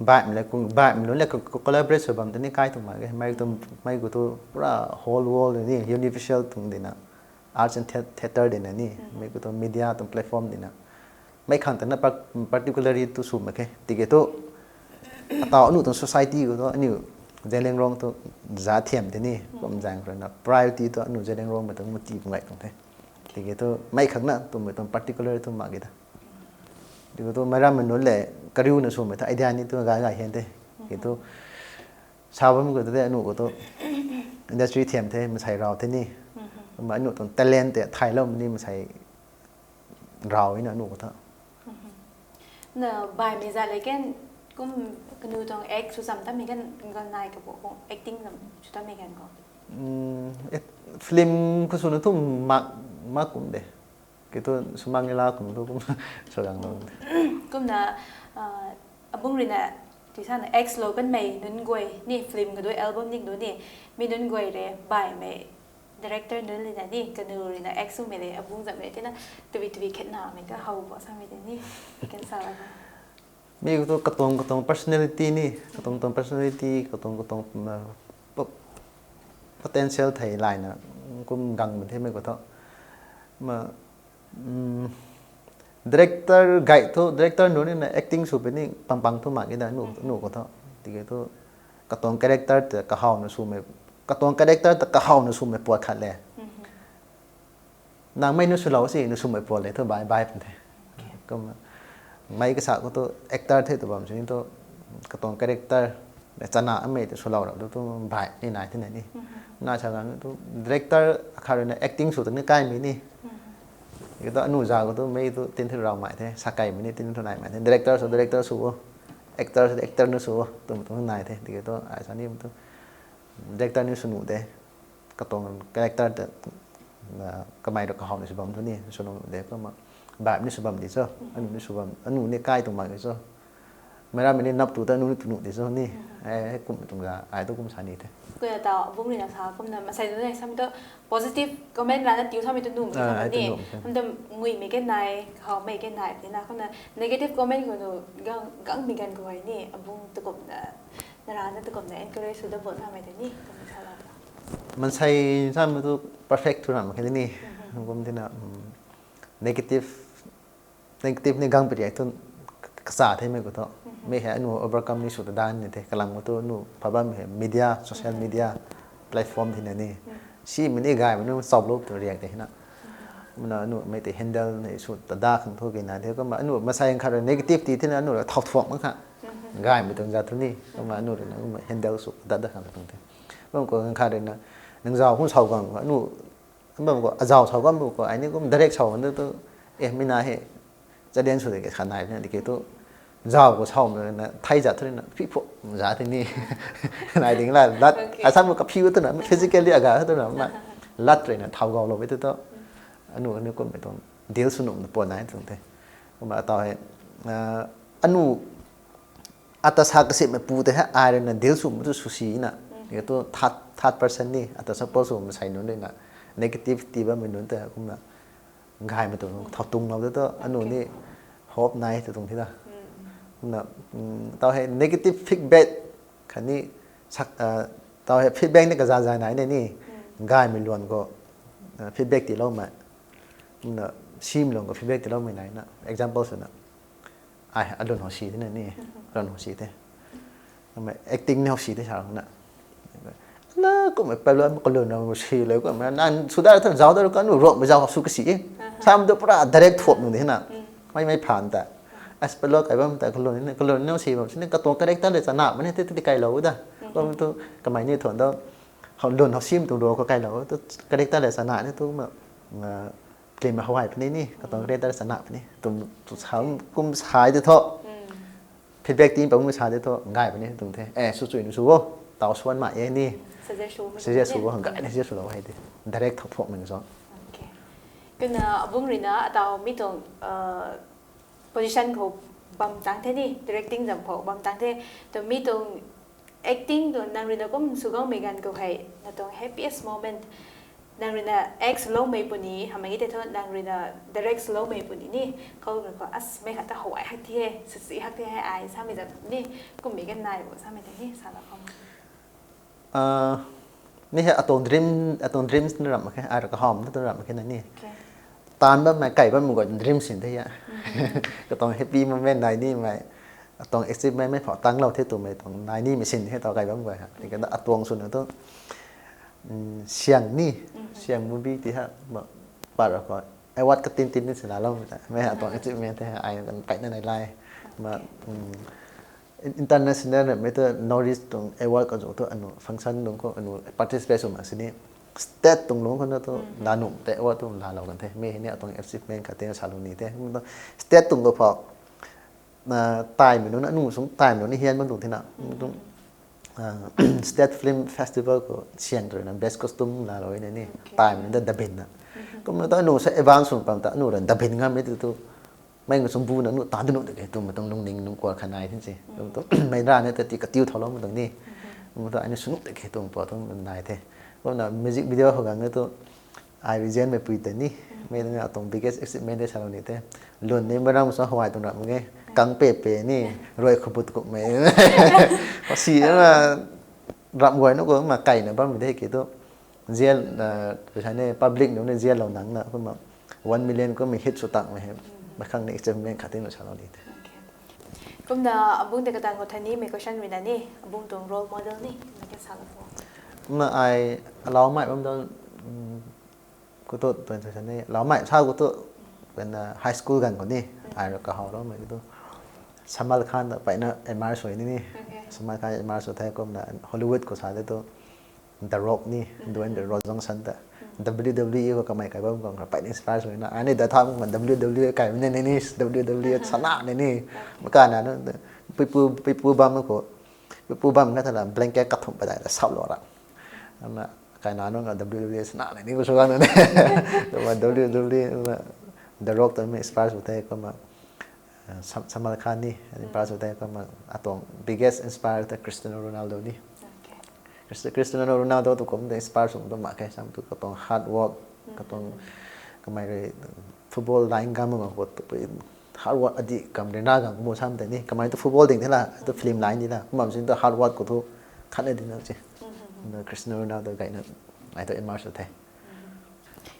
baihmei le, baihmei nunc le collaborate sw bam tei ni kai tuang mak ge. Mei tu, mei khou tu pura whole world ni universal tuang dina, arts and theatre dina ni, mei khou tu media tuang platform dina. Mei khang tana particularly tu sw mak khe. Tiki tu atau aniu tuang society khou tu aniu Zeliangrong tu za thiam tei ni kum zaeng khou rui na priority tu aniu Zeliangrongmei tu mati pu ngai tuang the. Tiki tu mei khang na twmei tuang particular tu mak ge ta. Tiki tu meic rammei nunc le kariuna swmei thu idea ni tu gay gay hen the. Ki tu sa bam khou tu tei aniu khou tu industry thiam the, masei raw the ni. Kumna aniu tuang talent tei thayloumei ni masei raw na aniu khou thu. Na baihmei zat le kan kum kanu tuang act sw zam tamei kan, kan nai kabo khou acting zam sw tamei kan khou film khou swna tu mak, mak kum de. Ki tu swmang ni la kum tu kum sw gang lou. Kumna abung rui na tui sana act lou kanmei nunc guay ni film khou tu album ning tu ni mi nunc guay rui baihmei director nunc rui na ni kanu rui na act swmei le abung zamh rui tina tabui tabui khetnamei ta how bo samei tei ni kan sa la. Mi khou tu katuang katuang personality ni, katuang katuang personality, katuang katuang potential thei layna kum gang bam the mei khou thu. Ma director gay thu, director nunc ni na acting sw puni pang pang thu mak ge na aniu khou thu. Tiki thu katuang character ta kahawna swmei, katuang character ta kahawna swmei puat khat le. Nang mei nu swlou si, nu swmei puat le thu bai bai pun the. Kumna mei kasa khou tu actor the tw bam sini tu katuang character chana amei tu swlou rap tu tu bai ni nai the na ni. Na sa ganv tu director akhat rui na acting sw ta ni kaimei ni. Ki tu anu za khou tu mei tu tin thu raw mai the, sa kaimei ni tin thu nai mai the. Director sw director sw o, actor sw actor nu sw o twmei tu nai the. Tiki tu ai sa ni tu director ni sw nuh de. Katuang character ta kamei rui kahawna sw bam thu ni sw nuh de. Kumna baihmei ni sw bam di cho, aniu ni sw bam, aniu ni kai tuang mak ge cho. Meic rammei ni nap tu ta aniu ni tu nuh di cho ni. Kum tuang ga ai tu kum sa ni the. Kumna tau bung rui na sa kumna masei tu na samei tu positive comment rana tiu samei tu nuh ni. Hamtam nguimei kan nai, kahawmei kan nai tina kumna negative comment khou nu gangmei ganv khou hei ni abung tu kumna narana tu kumna encourage sw da bo samei tei ni kum sa la. Mansei samei tu perfect thu ram khe ni. Kum tina negative, negative ni gang pariak thu kasa the mei khou thu. Mei hei aniu overcome ni sw ta dan ni the, kalam khou tu aniu pha bammei hei media, social media platform thina ni. Simei ni gaymei nu chaplou tu riak tei hina. Kumna aniu mei tei handle ni sw ta da khang thu kina the. Kumna aniu masei khat rui negative ti thina aniu rui thau thuak mak kha. Gaymei tuang zat thu ni. Kumna aniu rui na kumna handle sw ta da khang tuang the. Bam khou ganv khat rui na, nang zau kum sau gang anu, bam khou azau sau gang khou ai ni kum direct sau gan tu, eh, mi na he, challenge sw de ke kha nai na di ke tu, zau khou sau na thai zat thu na phi phu za the ni, nai ding la lat asam ka phi tu na physically aga tu na ma, lat rui na thau gau lou e tu tu, anu anu kum e tu, deal sw num na pon nai tu the, kum ataw he, anu ata sa kasimei pu tei hei ai rui na deal sw mu tu sw si na. Ke tu third, third person ni ata suppose sw masei nunc rui na negative ti bammei nunc tei kumna gaymei tuang thau tung lou de tu anu ni hope nai tu tuang thi da. Kumna, tau hei negative feedback khatni, tau hei feedback ni kaza zay nai ne ni, gaymei luan khou feedback tiiloumei, kumna simei luan khou feedback tiiloumei nai na example swna ai alun hou si the na ni, alun hou si the, acting ni hou si the sa na, na kummei palo kalun na si le kummei nan suda than zau da kan ruakmei zau sw kasi e, sam tu pura direct thuap nu de na, mei mei phan ta, as palo kai bam ta kalun ni kalun ni si bam sini katuang character le chana mani te ti kailou da, bam tu kamei ni thuan da, lun hou sim tu ruak khou kailou tu character le chana ni tu ma, film hawai puni ni katuang character chana puni tum tu sa kum sai de tho, feedback ti pa kum sai de tho gay puni tum the, eh, sw chui nu sw o, tau suan ma e ni, suggest sw o, gay ni suggest sw lou hei de, direct thau thuak mei so. Kumna abung rui na ataw mi tuang position khou bam tang the ni, directing zam khou bam tang the, tu mi tuang acting tu nang rui na kum sw gangmei ganv khou hei na tuang happiest moment, nang rui na act swloumei puni hamei e tei thu nang rui na direct swloumei puni ni, khou rui khou as mei khat ta hawai hak ti he, sasi hak ti he ai samei zam ni, kummei ganv nai bo samei tei ni salou khou ni hei atuang dream, atuang dreams ni ramh mak khe, ai rui kahawm na tu ramh mak khe na ni, taanv bammei kai bammei guay dream sin the a, katuang happy moment nai nimei, atuang achievement mei phou tanglou the twmei tuang nai nimei sin the tau kai bam guay ha, ti kata atuang swna tu, siang ni, siang movie ti ha, pat ra khou award katin tin ni sinaloumei ta mei atuang achievement the ai kaina nai lai, ma international mei tu North East tuang award kazu tu anu function lung khou anu participate sw mak sini, state tuang lung khou na tu lanu tei award tu lalou kan the, mei hei ni atuang achievement khat tina salou ni the, state tuang khou phou taimei nunc anu sung taimei nunc ni hian bam tuang thina, state film festival khou siang rui na best costume lalou ni, taimei nunc ta dabin na, kumna ta anu sa advance sung pam ta anu rui dabin ngammei tu tu, mei ngu sung bu na nu ta du nu de ke twmei tuang lungning lungkual kha nai thin se, mei ra ni ta ti katiu thauloumei tuang ni, kumna ta ai ni sw nu de ke twmei pa tuang nai the, kumna music video khou gang ni tu, ai rui zianmei pui tei ni, mei na atuang biggest achievement de salou ni the, lun ni mei ram sa hawai tuang ramh mak ge, kang pe pe ni, rui khou but kummei, si na ramh guay nu khou ma kaina bammei de ki tu, zian, sa ni public nunc ni zianlou nang na kumna one million kummei hit sw takmei hei, mei khang ni achievement khat tina salou ni the. Kumna abung tei katan khou thanimei question rui na ni, abung tuang role model ni mei ka salou khou, kumna ai alaumei bam da, khou tu tuan sa ni alaumei sa khou tu, high school ganv khou ni, ai rui kahawloumei khou tu, Salman Khan ta peyna admire sw ni ni, Salman Khan admire sw the, kumna Hollywood khou sa de tu The Rock ni, Dwayne The Rock Johnson ta, W W E khou kamei kai bam khang peyna inspire sw na, ai ni da tham khou W W E kaimei ni ni, W W E sana ni ni, makana nu, puipu bam khou, puipu bam kha tha la blanket kathumh padeih ta saplou ra, na kaina nunc ka W W E sana ni ni khou sw ganv na ni, kumna W W E, The Rock ta mei inspire sw the, kumna Salman Khan ni inspire sw the, kumna atuang biggest inspire ta Cristiano Ronaldo ni, Cristiano Ronaldo tu kum ta inspire sw tu mak khe, sam tu katuang hard work, katuang kamei rui football line gam mak khou hard work adi kam rui na gang kum sam tei ni, kamei tu football ding the la tu film line di la kum bam sin tu hard work khou thu khatna di na se, Cristiano Ronaldo gayna ai tu admire sw the.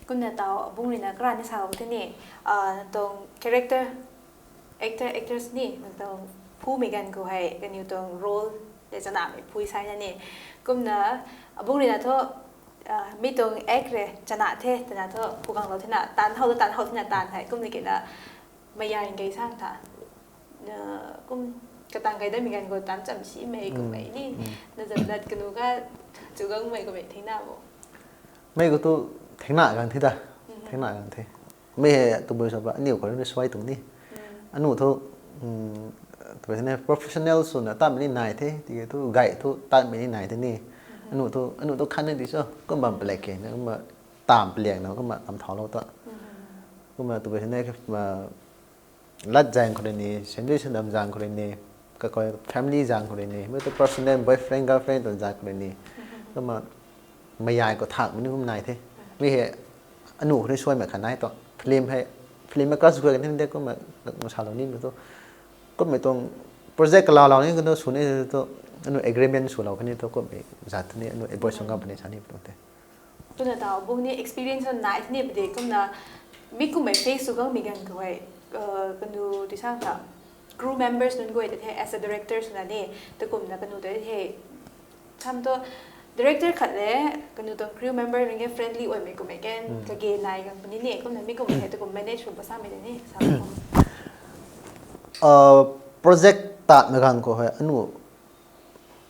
Kumna taw abung rui na kara ni sa the ni, na tuang character, actor actress ni na tuang phumei ganv khou hei kaniw tuang role tei chanamei phui sai na ni, kumna abung rui na thu mi tuang act rui chana the twna thu phu ganglou thena taanv how tu taanv how thena taanv hei kumna kina, mei yar kei sang tha, kum Katang kai damei ganv khou tan cham simei kummei ni. Na zat lat kanu ka chu gangmei kummei thingna bo. Mei khou tu thingna gang the da. Thingna gang the. Mei hei tabui sa ba aniu khou ni suai tuang ni. Anu thu, tabui sa ni professional swna tatmei ni nai the, tiki thu gay thu tatmei ni nai the ni. Anu thu, anu thu khan ni di so, kum bam palek ke, na kumna tam paliang na, kumna tam thaulou ta. Kumna tabui sa ni, lat zaeng khou rui ni, sandui sandam zaeng khou rui ni, kakai family zaeng khou rui ni, mei tu personal boyfriend, girlfriend tuang zaeng khou rui ni. Kumna mayai khou thakmei ni kum nai the. Mi hei anu khou ni suaimei khat nai tu. Film hei, film hei crush guay kan the, kumna salou ni tu. Kummei tuang project kalou lou ni kan tu sw ni tu, anu agreement swlou kan ni tu kummei zat ni anu avoid sw ngam puni sa ni tuang the. Kumna ta bung ni experience nai the ni pade kumna mi kummei face sw gangmei ganv khou hei, kanu ti sang ta crew members nunc guay ta the as a director swna ni, ta kumna kanu ta the tham tu director khat le kanu tuang crew member nunc ge friendly oimei kummei kan kage nai gang puni ni kumna mi kummei hei ta kum manage sw ba samei de ni sa. Project tatmei ganv khou hei anu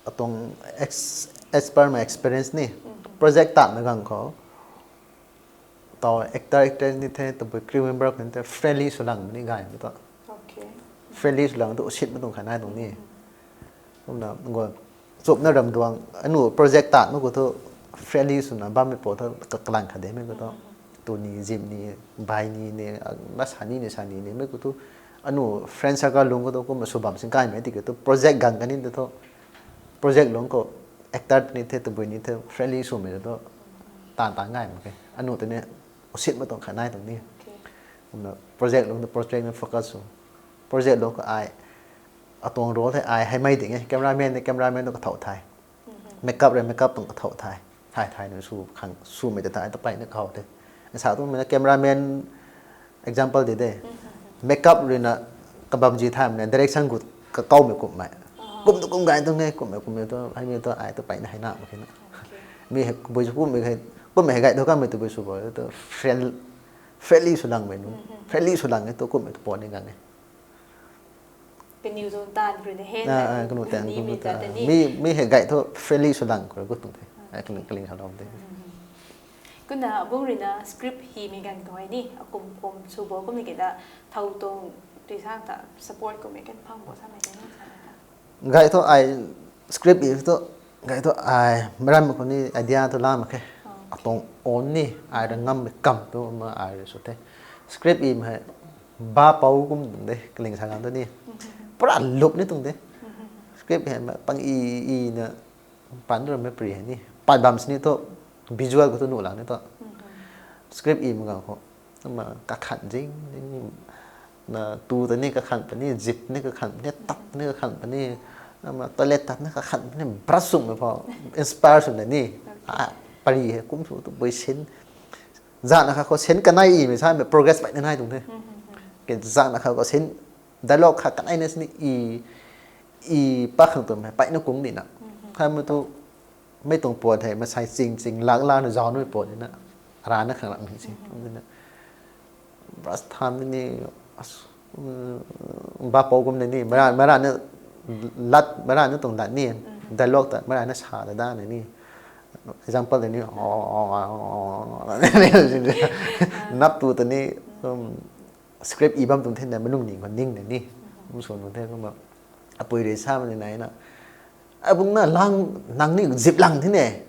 atuang ex-, as per my experience ni, project tatmei ganv khou taw actor, actress ni the, tabui crew member khou ni the friendly sw lang ni gaymei tu. Friendly sw lang tu usit mei tuang khat nai tuang ni. Kumna ngu chupna ramduang anu project tatmei khou thu friendly swna bammei pou thu ka-, kalang khat de mei khou tu. Tu ni, zim ni, bai ni ni, na sa ni ni sa ni ni mei khou thu anu friend circle lung khou tu kumna sw bam sing kaimei tiki thu project gang kan ni tu thu project lung khou actor ni the, tabui ni the friendly swmei tu tan tan gay mak khe. Anu tu ni usit mei tuang khat nai tuang ni. Kumna project lung tu project na focus sw. Project lung khou ai atuang role the ai heimei ding e, cameraman ni cameraman tuang kathau thay, makeup rui makeup tuang kathau thay, thay thay na sw khang swmei ta thay ta peyna kaw the. Sa tumei na cameraman example de de, makeup rui na kabamzi thaymei na direction gut kakawmei kumhmei, kum tu kum gay tuang e, kumhmei kumhmei tu heimei tu ai tu peyna hei na mak khe na. Mi hei bui sw kummei hei, kumhmei hei gay thu kamei tabui sw bo tu friend, friendly sw langmei nu, friendly sw lang e tu kumhmei tu pon ni gang e. Kaniw tuang taanv khou rui na he, kanu taanv khou rui ta ni mi, mi hei gay thu friendly sw lang khou rui gut tuang the. Kaling, kaling halou de. Kumna abung rui na script himei ganv khou hei ni akum kum sw bo kummei ki ta thow tuang ti sang ta support kummei kan phang bo samei ta ni sa ta. Gay thu ai script i thu, gay thu ai meic rammei khou ni idea thu la mak khe. Atuang own ni ai rui ngammei kam tu ma ai rui sw the. Script imei hei ba pou kum tuang de, kaling sa ganv tu ni pura lup ni tuang de. Script hei pang i, i na pan tu rammei pri hei ni pat bam sini thu visual khou tu nuh lang ni thu. Script imei ganv khou ama kakhan zing, zing, na tu ta ni kakhan puni, zip ni kakhan puni, tat ni kakhan puni, ama toilet tat ni kakhan puni, brush swmei pou inspire swna ni pari hei kum sw tu bui sin zana kha khou sin kanei imei samei progress peyna nai tuang the. Ke zana kha khou sin dialogue kha kanei na sini i, i pa khang twmei peyna kung dina. Khamei tu mei tuang puat hei masai ching ching lak lana zauc numei puat dina, rana khang ram hei si kumna brush tham ni, ba pou kumna ni meic ra, meic rana lat, meic rana tuang lat ni dialogue ta meic rana sa ta da ni, example ta ni nap tu ta ni script i bam tuang thena meic lungning khou ningna ni kum sw tuang the kumna apui rui samei ni naina, abungc na lang, nang ni zip lang thene,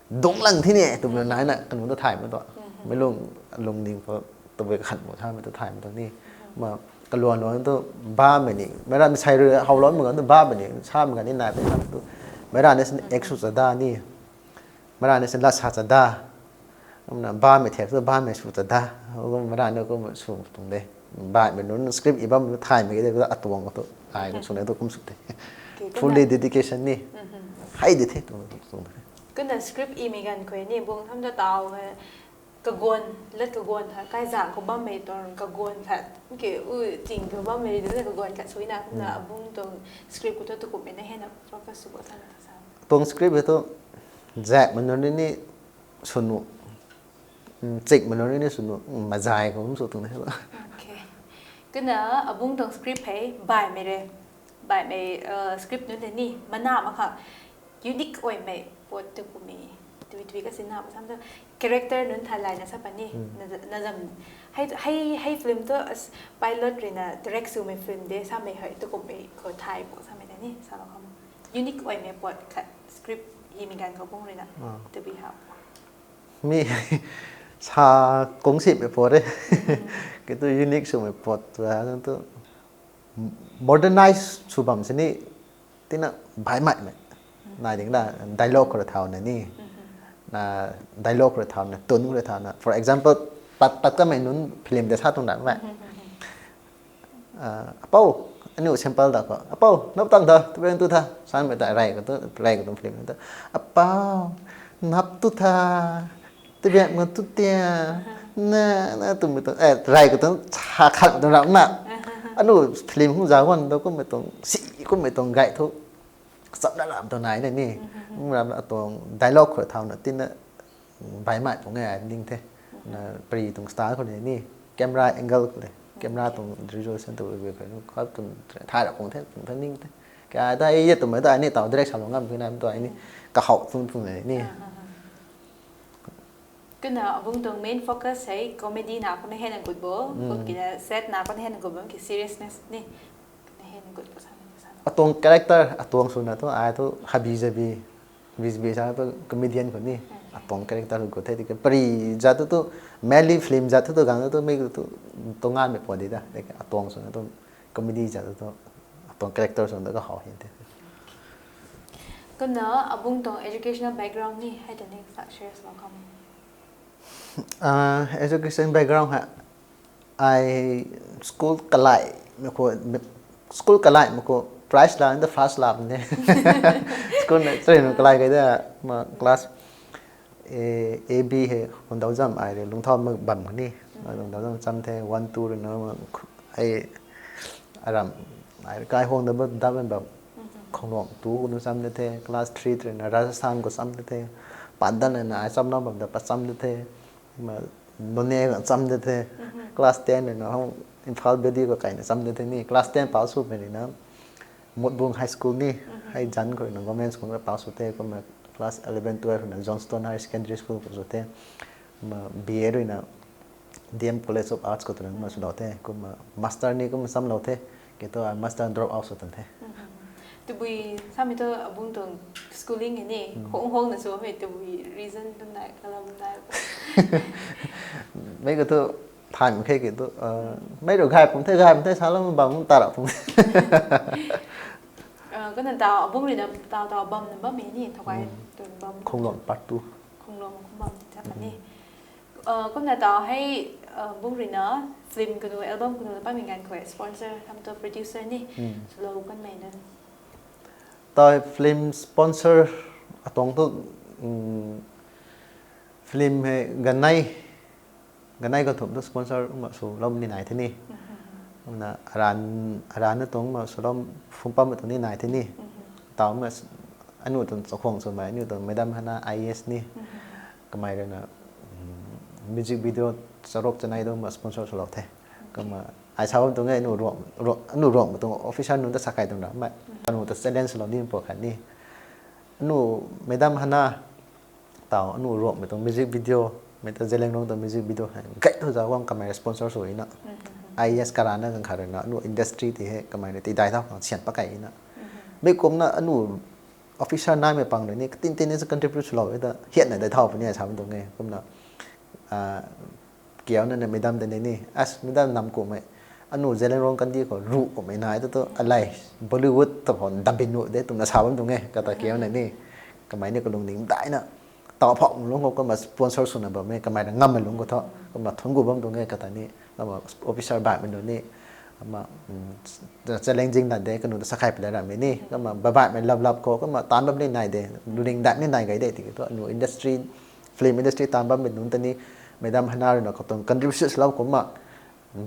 dungc lang thene twna naina kanu ta thaymei tu, meic lung, lungning khou tabui kakhan pu samei tu thaymei tu ni, ma kaluan luan tu bamei ni meic ra mei sei rui howloumei ganv tu bamei ni samei ganv ni nai pei samei tu, meic ra ni sin act sw cha da ni, meic ra ni sin lat sa cha da, kumna bamei thek tu bamei sw cha da, kum meic ra ni kum sw tuang de, baihmei nunc script i bam thaymei ki de atuang tu ai swna tu kum sw the, fully dedication ni hei di the tuang tuang the. Kumna script imei ganv khou ni bung tham ta taw hei kaguan, lat kaguan tha kaizang khou bammei tuang kaguan khat, ke u ting khou bammei tu na kaguan khat suina kumna abung tuang script khou tu tu kummei na hei na focus sw bo samei ta sa. Tuang script hei tu zakmei nunc ni sw nuh, chikmei nunc ni sw nuh, mazai khou kum sw tuang the. Kumna abung tuang script hei baihmei re, Baihmei script nunc tei ni mana mak khang unique oimei pot tu kumei tui tui ka sinna sam tu character nunc tha layna sa puni. Na zam hei hei hei film tu as pilot ruina direct swmei film de samei hei tu kumei khou thay bo samei tei ni salou kham unique oimei pot khat script himei ganv khou bung ruina tabui hau. Mi sa kung simei pot e. Kitu unique swmei pot tu tu modernize sw bam sini tina baihmei nai ding na dialogue khou rui thauna ni dialogue khou rui thauna tun khou rui thauna for example tat tat kamei nunc film de sa tuang na mei apou aniu simple da khou apou nap tang tha tu beng tu tha sanmei ta rey khou tu rey khou tu film ta apou nap tu tha tu beng ngu tu tia na na tumei tu rey khou tu sa khat tu rap na aniu film hung za guan tu kummei tuang si kummei tuang gay thu chapna ram tu nai na ni ram atuang dialogue khou thauna tina baihmei tuang e ning the na pari tuang style khou ni camera angle khou le camera tuang resolution tu khou khap tu thay ra kung the tu ning the kata e tumei ta ni tau direct salou ngam kina tu ni kahou tu tu ni Kuna abung tuang main focus hei comedy na kuna hena gut bo, kum kina sad na kuna hena gut bo ki seriousness ni na hena gut bo sa. Atuang character atuang swna tu ai tu habi jabi, habi jabi sa tu comedian khou ni atuang character khou gut the tiki pari zat tu tu mainly film zat tu tu gang tu mi tu tu nganmei pua di da atuang swna tu comedy zat tu tu atuang character swna tu kahou hi the. Kumna abung tuang educational background ni hei tei ni sa share swlou kham. Education background hei ai school kalaimei khou school kalaimei khou prize la the first la the school na train kalai kai da ma class A B hei Lungdaozam ai rui Lungthau mak bam kani Lungdaozam cham the one two rui na ai aram ai kai huang da da bam Khonglong tu khou nu cham de the class three rui na Rajasthan khou cham de the Pandan rui na ai chamna bam da pa cham de the ma Noney khou cham de the class ten rui na hung Imphal Valley khou kaina cham de the ni class ten pass swmei rui na Mutbung High School ni hei zan khou rui na government school khou pass sw the kumna class eleven twelve rui na Johnstone Higher Secondary School khou sw the kumna B A rui na D M College of Arts khou twna kumna swlou the kumna master ni kumna chamlou the kiu thu ai master drop out sw tan the. Tabui samei thu abung tuang schooling ni hong hong na swmei tabui reason tum nai kalam nai. Mei khou thu thay mak khe kiu thu mei rui gay pum the gay pum the salou bam ta ra pum. Kana ta abung rui na ta ta bam na bammei ni thokai tu bam. Khonglong part two. Khonglong khou bam ti ta ni. Kumna ta hei bung rui na film kanu album kanu na pamei ganv khou sponsor tham tu producer ni swlou kanmei na. Ta film sponsor atuang thu film hei ganei ganei kathumh thu sponsor ma swlou ni nai the ni. Kumna aran aran na tuang ma swlou phung pam tuang ni nai the ni. Tau ma aniu tuang chakhwang swmei aniu tuang Madam Hana I A S ni kamei rui na music video charuk chanei tuang ma sponsor swlou the. Kumna ai sa bam tuang e aniu Ruangmei tuang officer nunc ta sa kai tuang ramei aniu ta challenge lou ni pu khat ni aniu Madam Hana tau aniu Ruangmei tuang music video mei ta Zeliangrong tuang music video hei gay thu zauc guang kamei sponsor sw na I A S karana ganv khat rui na aniu industry ti hei kamei rui tidai thau khang sian pakai na mei kumna aniu officer naimei pang rui ni katin tin ni contribute swlou e ta hiatna dai thau puni ai sa bam tuang e kumna kiuna na madam ta ni ni as madam nam kumhmei aniu Zeliangrong kandih khou ruh kumhmei nai tu tu alei Bollywood ta khou dabin nuh de twna sa bam tuang e kata kiuna ni kamei ni kalung ning daina tau phau lung khou kumna sponsor swna bammei kamei na ngammei lung khou thu kumna thun gu bam tuang e kata ni kumna officer baihmei nunc ni kumna challenging na de kanu ta sa kai pla ramei ni kumna baihmei lap lap khou kumna taanv bam ni nai de luning dat ni nai gay de tiki thu aniu industry film industry taanv bammei nunc ta ni madam Hana rui na khou tuang contribution lou kumna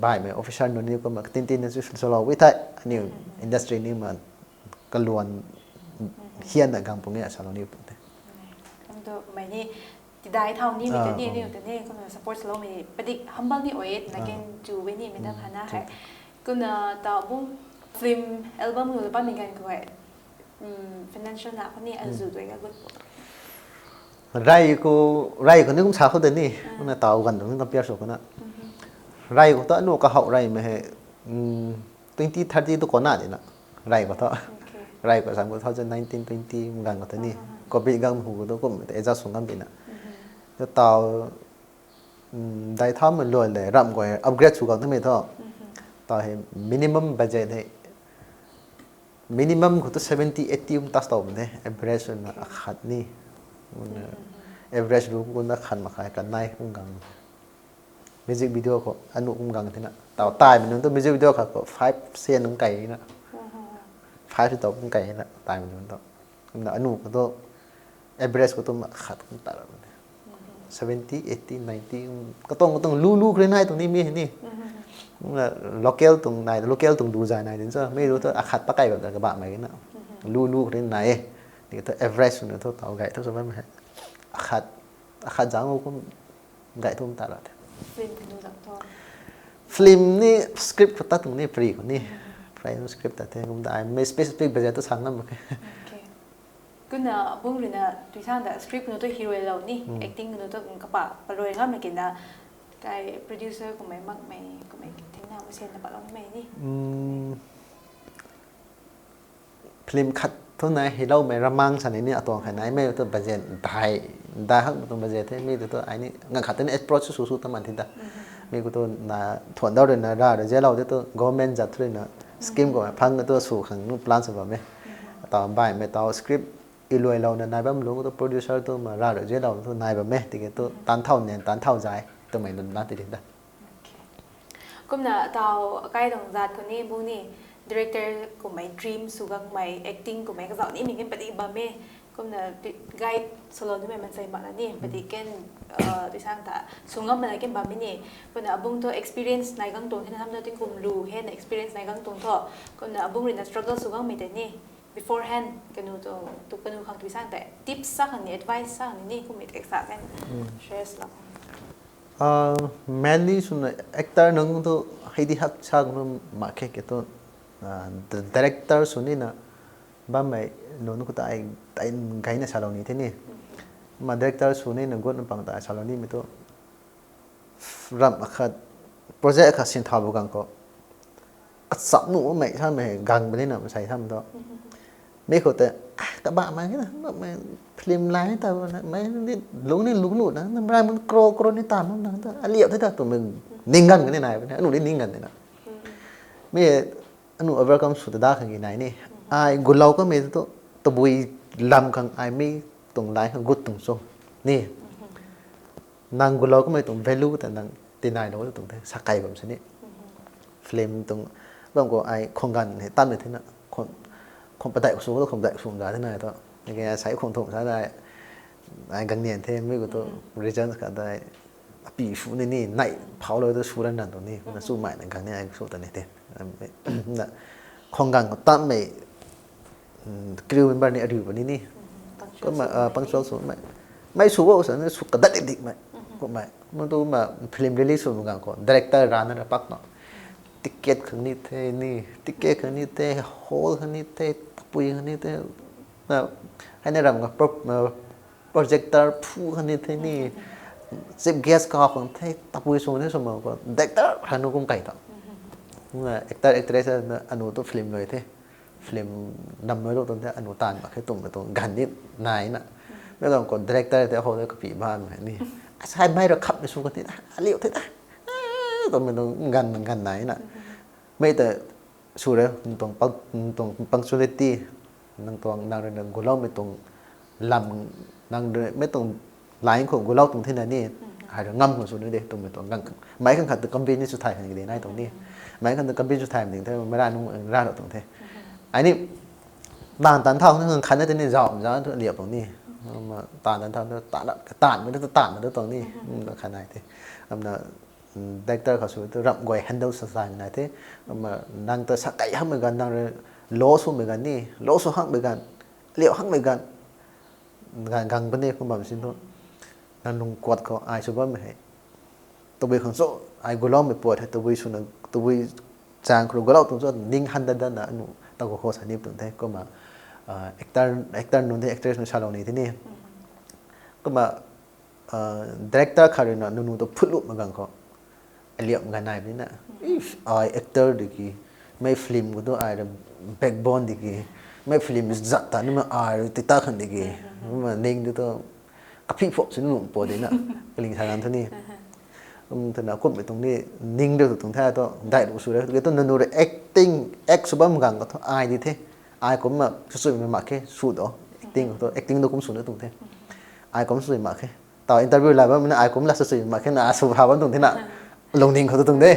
baihmei officer nunc ni kumna katin tin na swlou e thei aniu industry ni ma kaluan hianna gang pung e salou ni pu the. Mei ni tidai thau nimei tu ni aniu ta ni kumna support swloumei padik humble ni oi e twna ken chu e ni madam Hana hei kumna ta bung Film album lu bam mi gan khou e, financial na khou ni azu dui ga gut. Rai khou, rai khou ni kum sa khou de ni. Kumna taw gan dong compare sw khou na. Rai khou ta anu kahou rai mei hei twenty thirty tu kona di na. Rai khou ta. Rai khou sam khou two thousand nineteen twenty gan khou ta ni. Covid gang hu khou tu kum ta adjust sw ngam di na. Tu taw dai tha mei luai le ramh guay upgrade sw gang thamei thu. Taw hei minimum budget hei minimum khou tu seventy eighty um tas taw bam the, average na akhat ni. Average lu kum na khan mak khe, kanei kum gang. Music video khou anu kum gang thina. Taw taimei nunc tu music video khat khou five sen kum kai na. Five si taw kum kai na taimei nunc tu. Kumna anu khou tu average khou tu mak khat kum ta ra bam the. Seventy, eighty, ninety, katang katang lu lu kre nai tuang ni mi ni. Kumna local tuang nai, local tuang du zai nai din sa. Mi lu tu akhat pakai bam ta kabah mei na. Lu lu kre nai e. Tiki tu average swna thu taw gay thu sa bam hei. Akhat, akhat zang kum gay thu ta ra the. Film kanu zang thu. Film ni script khou ta tuang ni, pre khou ni. Pre script ta the, kum ta ai mei specific budget tu sa ngam mak khe. Kumna bung rui na tui sang ta script kanu tu hero lou ni, acting kanu tu kapa palui ngam na kina, kai producer kummei makmei kummei thingna masen na patlou mei ni. Film khat thu nai heloumei ramang sa ni ni atuang kha nai mei tu budget dai, dai hak tuang budget the mi tu tu ai ni ngang khat ni approach sw sw ta man thi ta. Mi khou tu na thuan dau rui na ra rui zialou de tu government zat rui na scheme khou phang tu sw khang plan sw bam e. Taw baihmei taw script iluailouna nai bam lu tu producer tu ma ra rui zialou tu nai bam e tiki tu tan thau nian tan thau zai twmei lun na ti di ta. Kumna taw akai tuang zat khou ni bung ni director kummei dream sw gangmei acting kummei kazauh nimei kin pati bam e. Kumna guide salou nimei mansei mak na ni pati ken tui sang ta sw ngam mana kin bam e ni. Kumna abung tu experience nai gang tuang thina tham tu tingkum lu hena experience nai gang tuang thu. Kumna abung rui na struggle sw gangmei tei ni beforehand kanu tu, tu kanu khang tui sang tei tips sa khang ni advice sa khang ni kummei tei sa kan share lou. Mainly swna actor nunc tu hei di hak sa kum mak khe ke tu director sw nina bammei nunc khou ta ai gayna salou ni the ni. Ma director sw nina gut na pang ta salou nimei tu ramh akhat project akhat sin thau bu gang khou kachap nuhmei samei gang puni na masei tham tu. Mi khou tei kabahmei na film lai ta mei ni lung ni lung lu na na rai mun kro kro ni ta na ta aliu the ta twmei ning ganv kani nai puni anu ni ning ganv na. Mi anu overcome sw ta da khang nai ni ai gulou kamei tu tabui lam khang ai mi tuang lai khang gut tuang cho ni. Nang gulou kamei tuang value ta nang tinailou tuang the sakai bam sini. Film tuang bam khou ai khwang ganv hei tanmei thina khwang padeih sw khou khwang padeih sw za thina tu. Sai khwang thum sa ai gangnian the mi khou tu reason khat tei api sw ni ni nai phaulou tu sw ran nan tu ni kumna chumei na gangnian ai sw ta ni the. Na khwang ganv khou tanmei crew member ni ariu puni ni kumna punctual sw mei sw o sa ni sw kadat dik dik mei. Kummei kumna tu kumna film release sw ganv khou director rana ra pak na ticket khang ni the ni, ticket khang ni the, hall khang ni the, tapui khang ni the. Hei na ram ka projector phu khang ni the ni, chief guest ka khang the, tapui sw ni sw ma khou director hanu kum kai ta. Actor actress anu tu film lui the, film nam lui lou tuang the anu taanv mak khe twmei tuang ganv ni nai na. Mei tuang khou director tei hou tei kapi bammei ni asai mei rui khapmei sw kan the ta aliu the ta twmei tuang ganv ganv nai na. Mei ta sw re tuang punctuality nang tuang nang rui na guloumei tuang lam nang rui mei tuang line khou gulou tuang thina ni ai rui ngam khang sw ni de twmei tuang gang mei khang khat tu convince sw thay khang de nai tuang ni. Mei khang tu convince sw thay ding the mei ra nung ra lou tuang the. Ai ni taanv taanv thau nang khan na tei ni zau zau tu liap tuang ni. Taanv taanv thau taanv taanvmei tu taanvmei tu tuang ni khan nai the. Amna director khou sw tu ramh guay handle sa sa nai the. Kumna nang ta sakai hakmei ganv nang rui low swmei ganv ni low sw hakmei ganv liu hakmei ganv ganv gang puni kum bam sin tu nang lung kuat khou ai sw bammei hei tabui khang cho ai guloumei puat hei tabui swna tabui chang khou gualou tuang cho ning han dat dat na anu ta khou khou sa ni tuang the. Kumna, ah, actor, actor nunc the, actress nunc salou ni the ni. Kumna, ah, director khat rui na nunu tu phutlup ma gang khou aliam ganai bi na. If ai actor di ki, mei film khou tu ai ra backbone di ki, mei film zat ta ni ma ai ra tita khan di ki. Ma ning di tu kaphi phok si nu po di na. Kaling sa gan thu ni. Um, thana kum tuang ni ning de tuang the to, dai lu su re. Ke tu nunu re acting, act sw bam gang ka thu ai di the. Ai kum ma sw sw ma khe, sw do. Acting to, acting do kum sw na tuang the. Ai kum sw ma khe. Tau interview la bam na ai kum la sw sw ma khe na sw ha bam tuang the na. Lungning khou tu tuang de.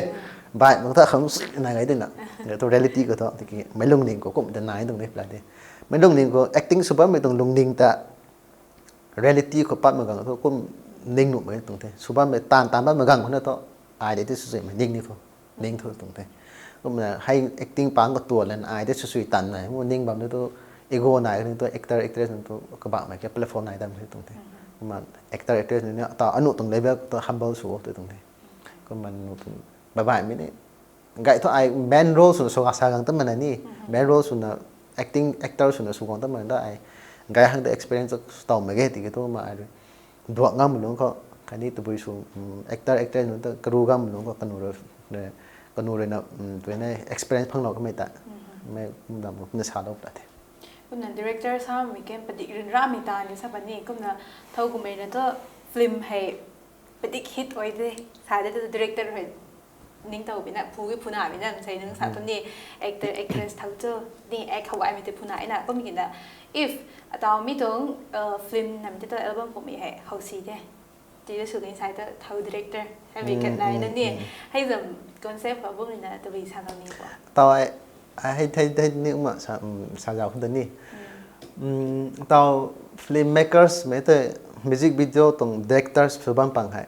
Bai, mak ta khang sw na gai de na. Ke tu reality khou tu, tiki mei lungning khou kum de nai tuang de pla de. Mei lungning khou acting sw bam mei tuang lungning ta reality khou pat ma gang thu kum ning nuh mei tuang the. Sw bam mei tan tan bam ma gang khou na thu, ai de ti sw sw mei ning ni thu, ning thu tuang the. Kumna hei acting pang ka tuan lan ai de sw sw tan nai, mu ning bam ni thu ego nai ni thu actor, actress ni thu kabah mei ke platform nai dam ni tuang the. Kumna actor, actress ni ta anu tuang level tu humble sw tu tuang the. Kumna nu tuang babai mei ni, gay thu ai main role swna sw sa gang ta mana ni, main role swna acting, actor swna sw gang ta mana da ai. Gay hang ta experience sw tau mei ge tiki thu ma ai rui duak ngam lung khou, khatni tabui sw, um, actor, actress nunc ta karu ngam lung khou kanu rui, kanu rui na, um, tu na experience phanglou kamei ta. Mei dam kumna salou pla the. Kumna director samei ke padik run ramei ta ni sa pa ni, kumna thou kumei na tu film hei padik hit oi de, sa de tu director hei ning tau bina, phu ki phuna bina, sei nung sa tu ni actor, actress thau tu, ni act hawai mei te phuna ina, kum ki na, if, atau mi tuang, uh, film nam te tu album pum mi hei, hau si de. Ti tu sw ni sai tu thau director, hei mi kat nai na ni, hei zam concept ka bum ni na, tabui sa ngam ni bo. Tau ai, ai hei thei, thei ni ma sa, um, sa zau khun ta ni. Um, tau filmmakers mei te music video tuang directors sw bam pang hei.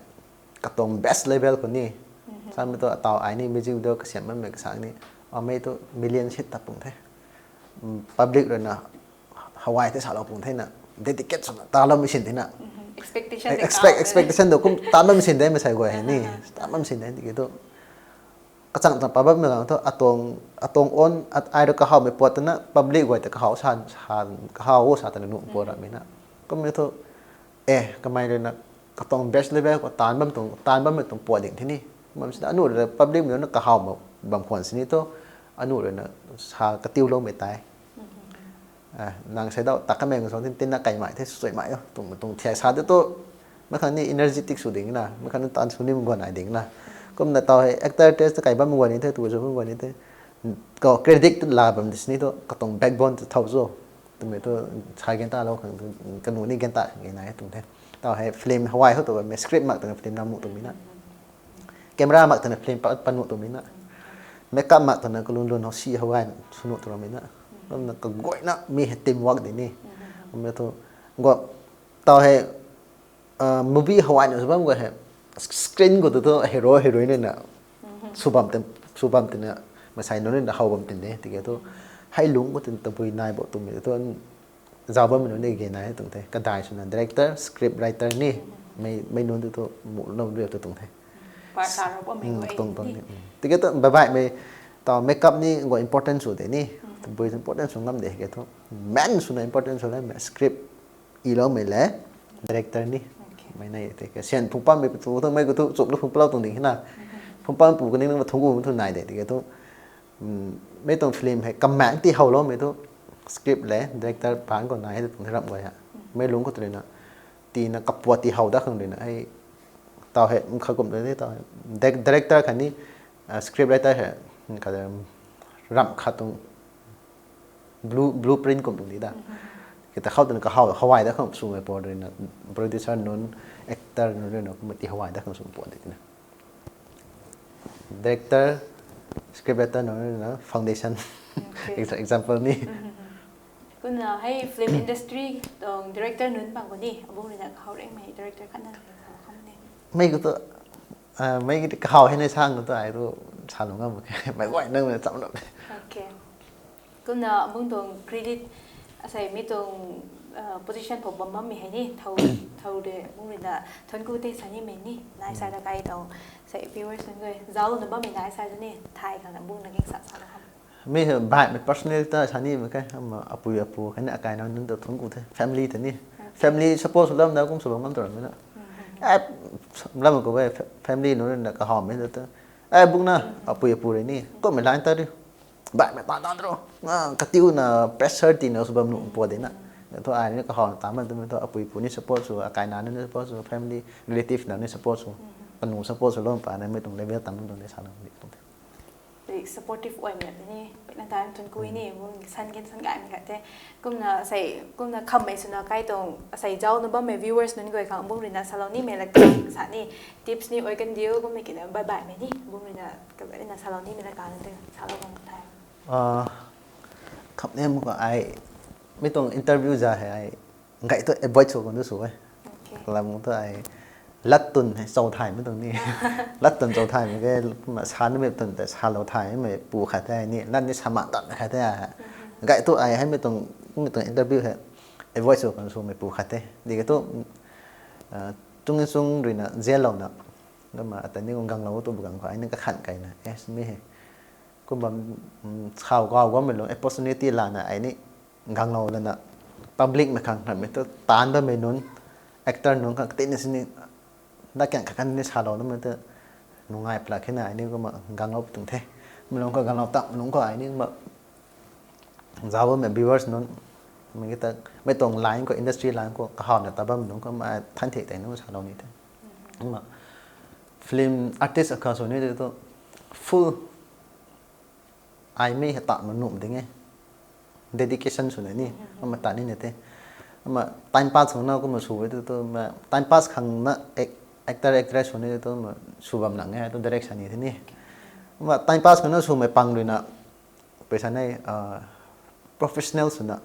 Katuang best level khou ni. Samei tu atau ai ni music video kasiam bammei kasang ni. Amei tu million hit ta pung the. Um, public rui na hawai the salou pung the na. Dedicate swna ta lou machine the na. Expectation de expect, expectation tu kum ta lou machine de mei sai guay hei ni. Ta lou machine de tiki tu. Kachang chang pa bammei gang thu atuang, atuang on, at, ai rui kahawmei puat twna public guay ta kahaw sa, sa, kahaw o sa twna nuh puat ramei na. Kummei thu, eh, kamei rui na, katuang best level khou taanv bam tuang, taanv bammei tuang puat ding the ni. Bam sina anu rui na public mei na kahaw ma bam khwan sini thu, anu rui na sa katiuloumei tei. Ah, nang sei dau, ta kamei ngasang tin, tin na kaimei the, suimei o, tuang, tuang thiak sa de tu, mei khang ni energetic sw ding na, mei khang ni tan sw ni mei guan ai ding na. Kumna tau hei, actor, actress ta kai bam guan ni the, tu sw bam guan ni the. Kau credit la bam di sini tu, katuang backbone tu thau zo. Twmei tu, sa gen ta lou khang tu, kanu ni gen ta, gen nai tuang the. Tau hei, film hawai khou tu, mei script mak twna film na nuh twmei na. Camera mak twna film pa, pa nuh twmei na. Makeup mak twna kalun lun hou si hawai sw nuh twmei na. Kumna kaguayna mi hei teamwork di ni. Kumna thu, gua, tau hei, ah, movie hawai na sw bam gua hei, screen khou tu tu hero, heroine na. Sw bam tin, sw bam tina, masai nunc na how bam tin de, tiki tu, hei lung khou tin tabui nai bo twmei tu, zau bammei nunc ni gen nai tuang the, kadai swna director, script writer ni, mei, mei nunc tu tu, mu lou rui tu tuang the. Part sa rou bammei guay tuang, tuang ni. Tiki tu, babai mei, tau makeup ni, gua important sw de ni, tabui important sw ngam de, ke tu, main swna important sw le, mei script, iloumei le, director ni. Mei nai tiki, sian phungpammei patu tu, mei khou tu, chup lou phungpalou tuang ding hina. Phungpam pu kaning nang thungc gu thu nai de, tiki tu, um, mei tuang film hei, kamang ti howloumei tu, script le, director pang khou nai hei tuang ramh guay ha. Mei lung khou tu rui na, tina kapuat ti how dat khang rui na, hei, tau hei, kha kum rui ni tau hei, di-, director khatni, ah, script writer hei, kha, ramh khat tuang, blue, blueprint kum tuang di da. Kita khou twna kahaw, hawai dat khang swmei puat rui na, producer nunc, actor nunc rui na, kumna ti hawai dat khang swmei puat di na. Director, script writer nunc rui na, foundation. Exa-, example ni. Kumna hei film industry tuang director nunc pang khou ni, abung rui na kahaw rengmei director khat na kahaw kham ni. Mei khou tu, ah, mei kahaw hei na sang khou tu ai tu sa lung ngam, mei guay nang na cham lou. Kumna abung tuang credit, asei mi tuang, ah, position phou bam bammei hei ni, thau, Ode, bung rui na thuanc ku the sa nimei ni, nai sa da kai tau, sei viewers nunc guay, zauc na bammei nai sa da ni, thay khang na bung na ging sa sa da ham. Mi hei baihmei personal ta sa nimei kai, ama apui apu, khatni akai nunc ta thuanc ku the, family ta ni. Family support sw lam da kum sw bam ngam ta ramei na. Eh, lam ko e, fa-, family nunc na kahawmei da ta. Eh, bung na, apui apu rui ni, kummei line ta riu. Baihmei ta dan ro. Nga, katiu na pressure tina sw bam nuh po de na. Thu ai ni kahawna ta man twmei thu apui apu ni support sw, akai na ni support sw, family, relative na ni support sw. Kanu support sw lou pa na mei tuang level tam tuang de sa na di tuang the. Supportive oimei ni, pena time tun kui ni, bung san gen san gaymei khat the. Kumna sei, kumna khammei swna kai tuang, sei zauc na bammei viewers nunc guay khang bung rui na salou nimei la kang sa ni, tips ni oi kan diu, kummei kina bye bye mei ni, bung rui na, kabai rui na salou nimei la kang te, salou bam the. Ah, khamniam ko ai, mi tuang interview za hei ai, ngai tu avoid sw kan tu sw e. Kalam tu ai, lat tun hei chau thaymei tuang ni. Lat tun chau thaymei ke, kumna sa nimei tun tei salou thaymei pu khat the ni, lat ni sa mak tan khat the. Ngai tu ai hei mi tuang, mi tuang interview hei avoid sw kan swmei pu khat the. Di ke tu, ah, chung chung rui na zalouna, kumna ata ni kum ganglou tu bu gang khou ai ni kakhan kai na, eh, mi hei. Kum bam, sau kau bammei lung opportunity lana ai ni ganglou lana public mei khang ramei tu taanv bammei nunc, actor nunc khang katina sini, na kang kha kan ni salou namei tu nungai pla khe na ai ni kumna ganglou pi tuang the. Mei lung khou ganglou tam lung khou ai ni kumna zauc bammei viewers nunc, mei ta, mei tuang line khou, industry line khou kahawna ta bammei nunc khou ma than the tei nunc salou ni the. Kumna film artist akha sw ni tu full ai mei hei ta ma nuh ding e. Dedication swna ni, ama ta ni na the. Ama time pass khang na kumna sw e tu, tu ma time pass khang na ac-, actor, actress sw ni tu ma sw bam lang e, tu direction ni the ni. Ama time pass khang na swmei pang rui na, pei sa nei, ah, professional swna,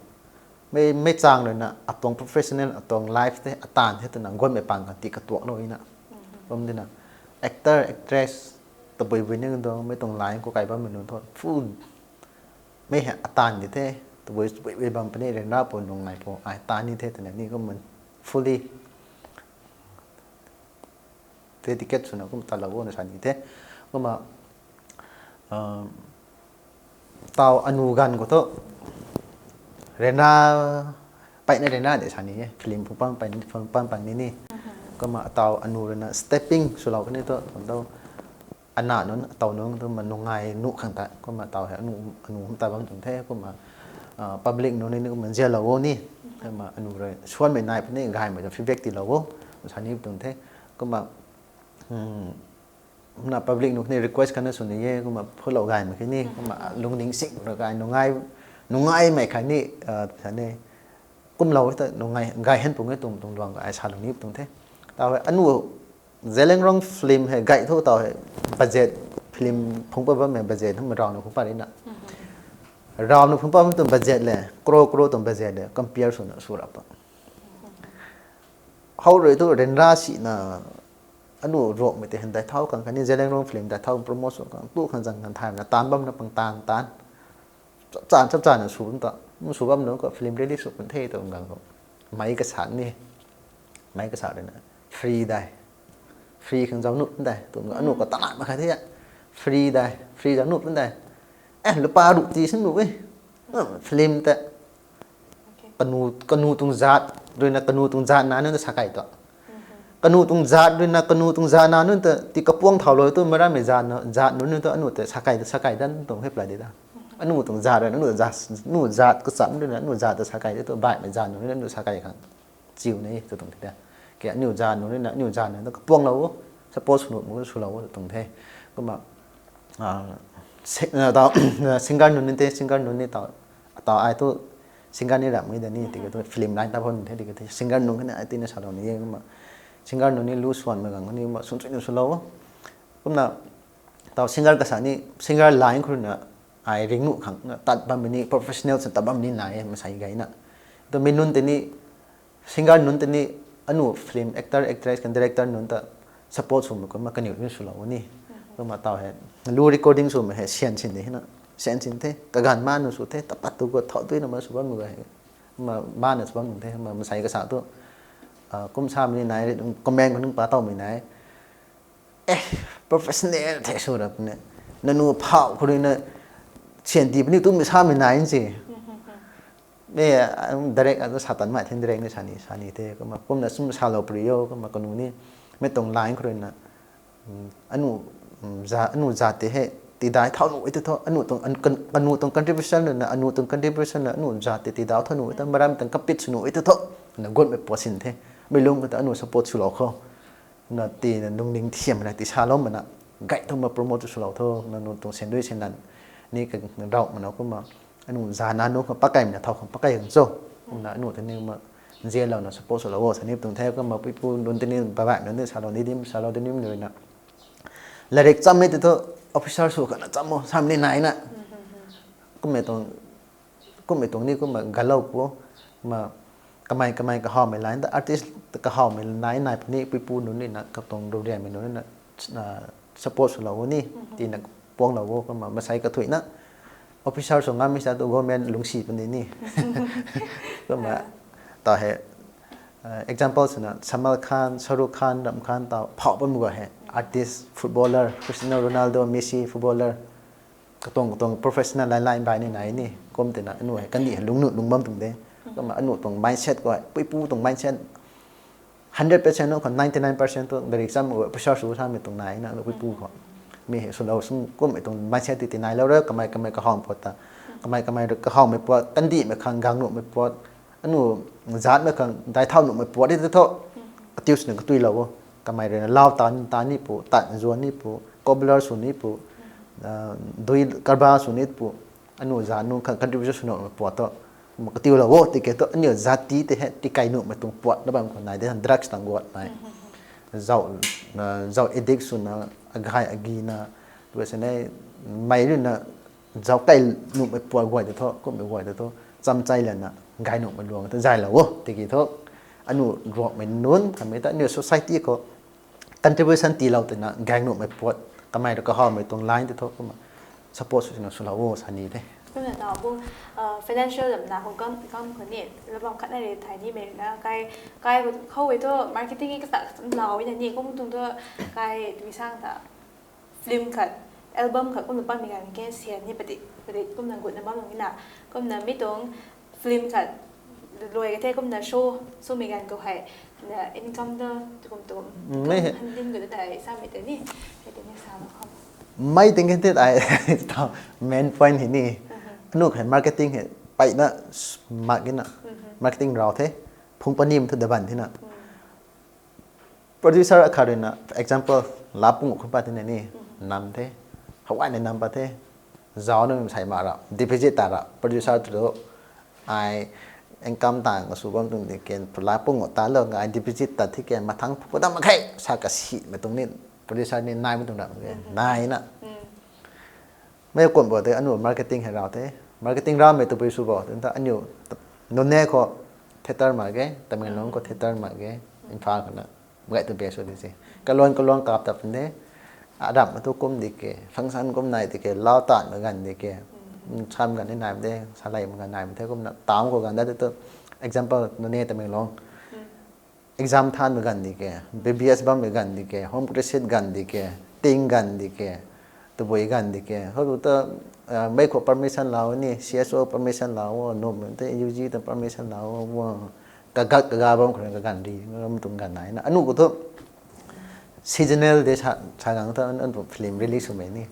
mei, mei chang rui na, atuang professional, atuang life the, ataanv the twna guanmei pang kan ti katuaklou na. Kum di na, actor, actress, tabui bui ni tu, mei tuang line khou kai bammei nunc thu, full, mei hei ataanv di the, tabui, tabui bui bam puni, ryanra pu, nungai pu, ai taanv ni the twna ni kumna fully dedicate swna kum talou na sa ni the. Kumna, ah, tau anu ganv khou thu, ryanra, peyna ryanra de sa ni e, film phungpang, peyna film phungpang pang ni ni. Kumna tau anu rui na stepping swlou kani thu, kum tau, ana nunc, atau nunc, kumna nungai nuh khang ta, kumna tau hei anu, anu hum ta bam tuang the, kumna, ah, public nunc ni kumna zialou o ni, kumna anu rui suanmei nai puni, gaymei ta feedback tiilou o, sa ni tuang the, kumna, kumna public nunc ni request kana sw ni e, kumna phutlou gaymei khe ni, kumna lungning sing ra gay, nungai, nungaimei khat ni, ah, sa ni, kumlou ta nungai, gay hen pung e tuang, tuang luang ai salou ni tuang the. Tau hei anu Zeliangrong film hei gay thu tau hei budget, film phungpa bammei budget hum rauna phungpa ri na. Rauna phungpa bam tuang budget le, crore crore tuang budget le compare swna sw ra pa. How rui thu ryanra sina, anu Ruangmei tei hei dai thau khang khatni Zeliangrong film dai thau promote sw khang, tu khang zang khang thaymei na taanv bam na pang taanv taanv. Chap chan, chap chan na sw bam ta, sw bam nunc khou film release sw pun the tu gang khou. Mei kasak ni, mei kasak rui na, free dai. Free khang zauc nuh dai, tu anu khou tanai mak khat the ya. Free dai, free zauc nuh dai. Eh, lupa ruh ti sin nuh e. Film tei. Kanu, kanu tuang zaat rui na, kanu tuang zaat na nunc ta sakai tu. Kanu tuang zaat rui na, kanu tuang zaat na nunc ta ti kapuang thaulou tu, marammei zaat na, zaat nunc nunc ta anu ta sakai, sakai dan tuang hei pla di ta. Anu tuang zaat rui na, anu zaat, anu zaat kacham rui na, anu zaat ta sakai tu, baihmei zaat nunc rui na, anu sakai khang chiu ni tu tuang the. Ke anu zaat nunc rui na, anu zaat nunc ta kapuanglou, support sw nuh mu swlou tuang the. Kumna, ah, si-, ah, tau, singer nunc ni tei, singer nunc ni tau, tau ai tu singer ni ramh mei da ni, tiki tu film line ta phon the, tiki tu singer nunc khatni ai tina salou ni e kumna. Singer nunc ni lu swanmei gang ni kumna, swn swn swlou. Kumna, tau singer kasa ni, singer line khou rui na, ai ring nuh khang na, tat bammei ni, professional sw tat bammei ni nai e, masei gay na. Tu mi nunc tei ni, singer nunc tei ni, anu film actor, actress, kan director nunc ta support swmei kumna kaniw ni swlou ni. Kumna tau hei, lu recording swmei hei sian sin de hei na. Sian sin the, kaganv ma nu sw the, tapat tu khou thau tui na ma sw bammei ga hei. Ma, ma na sw bam nung the, ma, masei kasa tu, Kum samei ni nai, comment khou nunc pa tawmei nai. Eh, professional the sw ra puni. Nanu phau khou rui na sian ti puni twmei samei nai se. Direct ata sa tan mai the, direct ni sa ni, sa ni the. Kumna, kumna sum salou pary o, kumna kanu ni mei tuang line khou rui na, anu, anu zat tei hei tidai thau nuh e tei thu, kanu tuang contribution na, anu tuang contribution na, anu zat tei tidai thau nuh e tei, maram tuang compete sw nuh e tei thu, na gutmei puat sin the. Mei lung khou ta anu support swlou khou na, tina lungning thiam na, ti saloumei na, gay thumei promote swlou tho, nanu tuang sendui sendan ni ka rauhmei na, kumna anu zana nu khang pakeimei na thau khang pakei khang cho. Kumna anu tei ni kumna nzianlouna support swlou o sa ni tuang the. Kumna puipu nunc tei ni, baihmei nunc tei salou ni dim, salou di nim rui na, lairik chammei tei thu officer sw khana cham o samei ni nai na. Kummei tuang, kummei tuang ni kumna galou pu, kumna kamei kamei kahawmei line ta, artist kahawmei nai nai puni, puipu nunc ni na, katuang rurianmei nunc ni na support swlou o ni, tina puanglou o. Kumna masei kathuina officer sw ngammei sa tu government lungcsi puni ni. Kumna ta hei, example swna Salman Khan, Shah Rukh Khan, Ram Khan ta phau bammei guay hei artist, footballer, Cristiano Ronaldo, Messi, footballer, katuang katuang professional line line bai ni nai ni. Kum tina anu hei kandih hei lungnuh lung bam tuang de. Kumna anu tuang mindset khou hei, puipu tuang mindset hundred percent nu khou ninety nine percent tu lairik cham officer sw samei tuang nai na, anu puipu khou. Mi hei swlou sum kummei tuang mindset ti tinailou ra, kamei kamei kahawmei puat ta. Kamei kamei kahawmei puat, kandihmei khang gang nuhmei puat, anu zatmei khang dai thau nuhmei puat di tei thu, katiu swna katuilou o. Kamei rui na lau ta ni, ta ni pu, tat zuan ni pu, cobbler sw ni pu, dui karbar sw ni pu, anu zat nu khang contribution sw nuhmei puat thu, katiulou o. Tiki thu aniu zat ti tei hei tikei nuhmei tuang puat na bam khou nai de, drugs tang guat nai, zau addict swna, agay agina, tu sini, mei rui na zauc kei nuhmei puat guay tei thu, kummei guay tei thu, chamchei lana gay nuhmei luang tei zaylou o. Tiki thu anu ruakmei nunc khatmei ta aniu society khou contribution tiilou tina gang nuhmei puat, kamei rui kahawmei tuang line tei thu kumna support swna swlou o sa ni the. Kumna ta bu, financial lam na khou gam khou ni, la bam khatna rui thay nimei na kai, kai khou e thu marketing e kasa lau na ni kum tuang thu, kai tui sang ta film khat, album khat kumna bammei ganv khe sian ni padik padik kumna gutna bam lung na, kumna mi tuang film khat luai ka the, kumna show swmei ganv khou hei na income ta tukum tukum, mei hei handling gut ta samei tei ni, hei tei ni sa khou mei ting khe the ai, ta main point hei ni, anu hei marketing hei peyna mak na, marketing rau the, phung panim thu daban thena. Producer akhat rui na, example, la pung khou pat thena ni, nam the, hawai na nam pat the, zauc na sei mak ra, deposit ta ra, producer tu, ai income tang ka sw bam tuang di ken, la pung talou ai deposit tat thi ken, mathang phu dam mak khe sa kasimei tuang ni, producer ni naimei tuang ram ke, nai na. Mei kum bo tei aniu marketing hei rau the. Marketing raumei tabui sw bo tei ta aniu Noney khou theatre mak ge, Tamenglong khou theatre mak ge, Imphal khou na, gay tu base sw di se. Kaluan kaluan kap ta pun de, aram tu kum di ke, function kum nai di ke, lau tanmei ganv di ke, sam ganv ni nai de, saleimei ganv nai the kumna, town khou ganv da tu, example Noney, Tamenglong exam thanmei ganv di ke, B B S bammei ganv di ke, home credit ganv di ke, ting ganv di ke, tabui ganv di ke, khou tu ta, mei khou permission lau ni, C S O permission lau, numei tei U G ta permission lau, kagat kaga bam khou kaganv di, ram tuang ganv nai na. Aniu khou thu seasonal de sa, sa gang ta aniu film release swmei ni.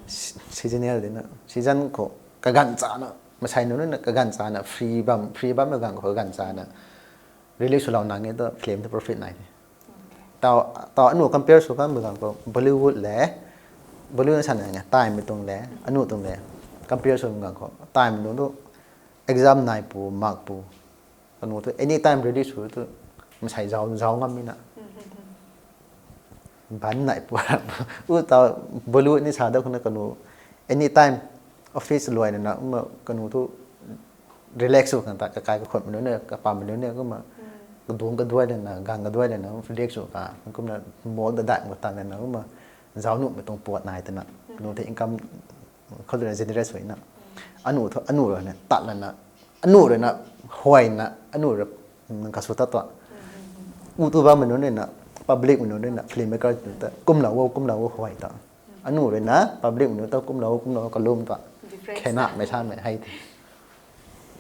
Seasonal de na, season khou kaganv chana, masei nunc na kaganv chana, free bam, free bammei ganv khou kaganv chana release swlou nang e tu film tu profit nai the. Tau, tau aniu compare sw kanmei ganv khou Bollywood le, Bollywood na sa nge, taimei tuang le, aniu tuang le, compare sw ganv khou taimei nunc tu exam nai pu, mak pu, kanu thu anytime release sw tu, masei zau, zau ngammei na. Ban nai pu, u tau Bollywood ni sa da khou na kanu anytime office luai na na, kumna kanu thu relax sw khang ta, kakai kakhwanmei nunc na, kapammei nunc na, kumna kadung kaduai lana, gang kaduai lana relax sw ka, kumna mall da daih khou ta lana, kumna zauc nuhmei tuang puat nai twna, kanu thu income khou rui na generate sw na. Aniu thu, aniu rui na tat lana, aniu rui na huayna, aniu rui kasu tat tua. U tu bammei nunc rui na, public mei nunc rui na, filmmaker nunc ta kumlou o, kumlou o huay ta. Anu rui na public mei nunc ta kumlou o, kumlou o kalum ta. Khenamei samei hei the.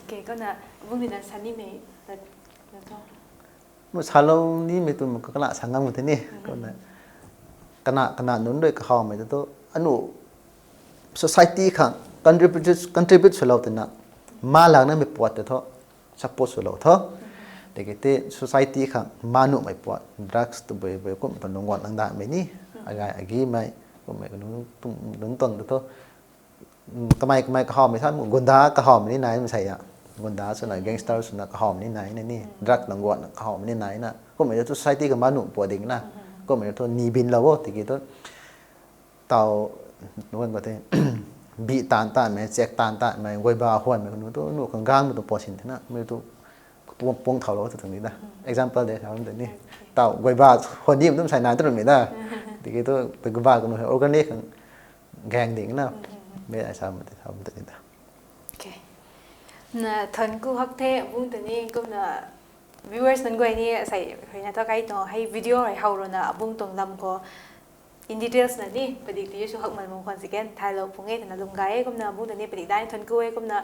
Okay, kumna bung rui na sa nimei ta, na tho. Mu salou nimei tu mu kana sa ngam the ni. Kumna kana kana nunc rui kahawmei ta thu anu society khang contribute contribute swlou tina, ma lang namei puat ta tho, support swlou tho. Tiki te society khang ma nuhmei puat, drugs tu bui bui kum ta nunguan lang damei ni, agai agimei kummei nunc tuang ta tho. Kamei kamei kahawmei sa gunda kahawmei ni nai masei a. Gunda swna gangster swna kahawmei ni nai na ni, drug nunguan kahawmei ni nai na. Kummei thu society khang ma nuh puat ding na. Kummei thu ni binlou o tiki thu taw, nunc ka the, bih taanv taanmei, check taanv taanmei, guayba huanmei kanu tu nu khang gangmei tu puat sin thena, mei tu puang thau lou tu tuang ni da. Example de sa tu ni. Taw guayba huan di tum sai na tu mi da. Tiki tu guayba kanu organic khang gang ding na. Mei ai sa mei tu sa mei tu ni da. Na thank you hak the bung ta ni kumna viewers nunc guay ni sei rui na tho kai tuang hei video hei how rui na bung tuang lam khou in details na ni padik ti sw hak man bam khwan si kan thaylou pung e twna lum gay e kumna bung ta ni padik dai thank you e kumna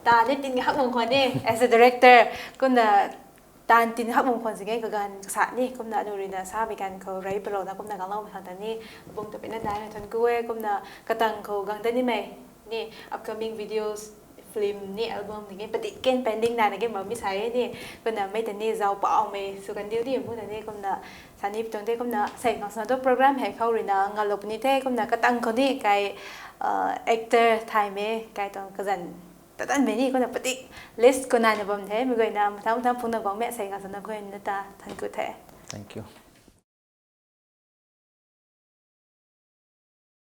taanv ni tin hak bam khwan e as a director kumna taanv tin hak bam khwan si kan kaganv kasa ni kumna anu rui na sa bi kan khou rei palou na kumna gangloumei khang ta ni bung ta pina dai thank you e kumna katang khou gang ta nimei ni upcoming videos, film ni album ni padik kan pending na na kan bammei sa e ni kumna mei ta ni zau paumei sw kan diu ni bung ta ni kumna sa ni tuang the kumna sei khang swna tu program hei khou rui na ngalou puni the kumna katang khou ni kai actor thaymei kai tuang kazanc tatanmei ni kumna padik list khou naina bam the mei guayna mathang mathang phungna guangmei sei khang swna guayna ta thank you the. Thank you.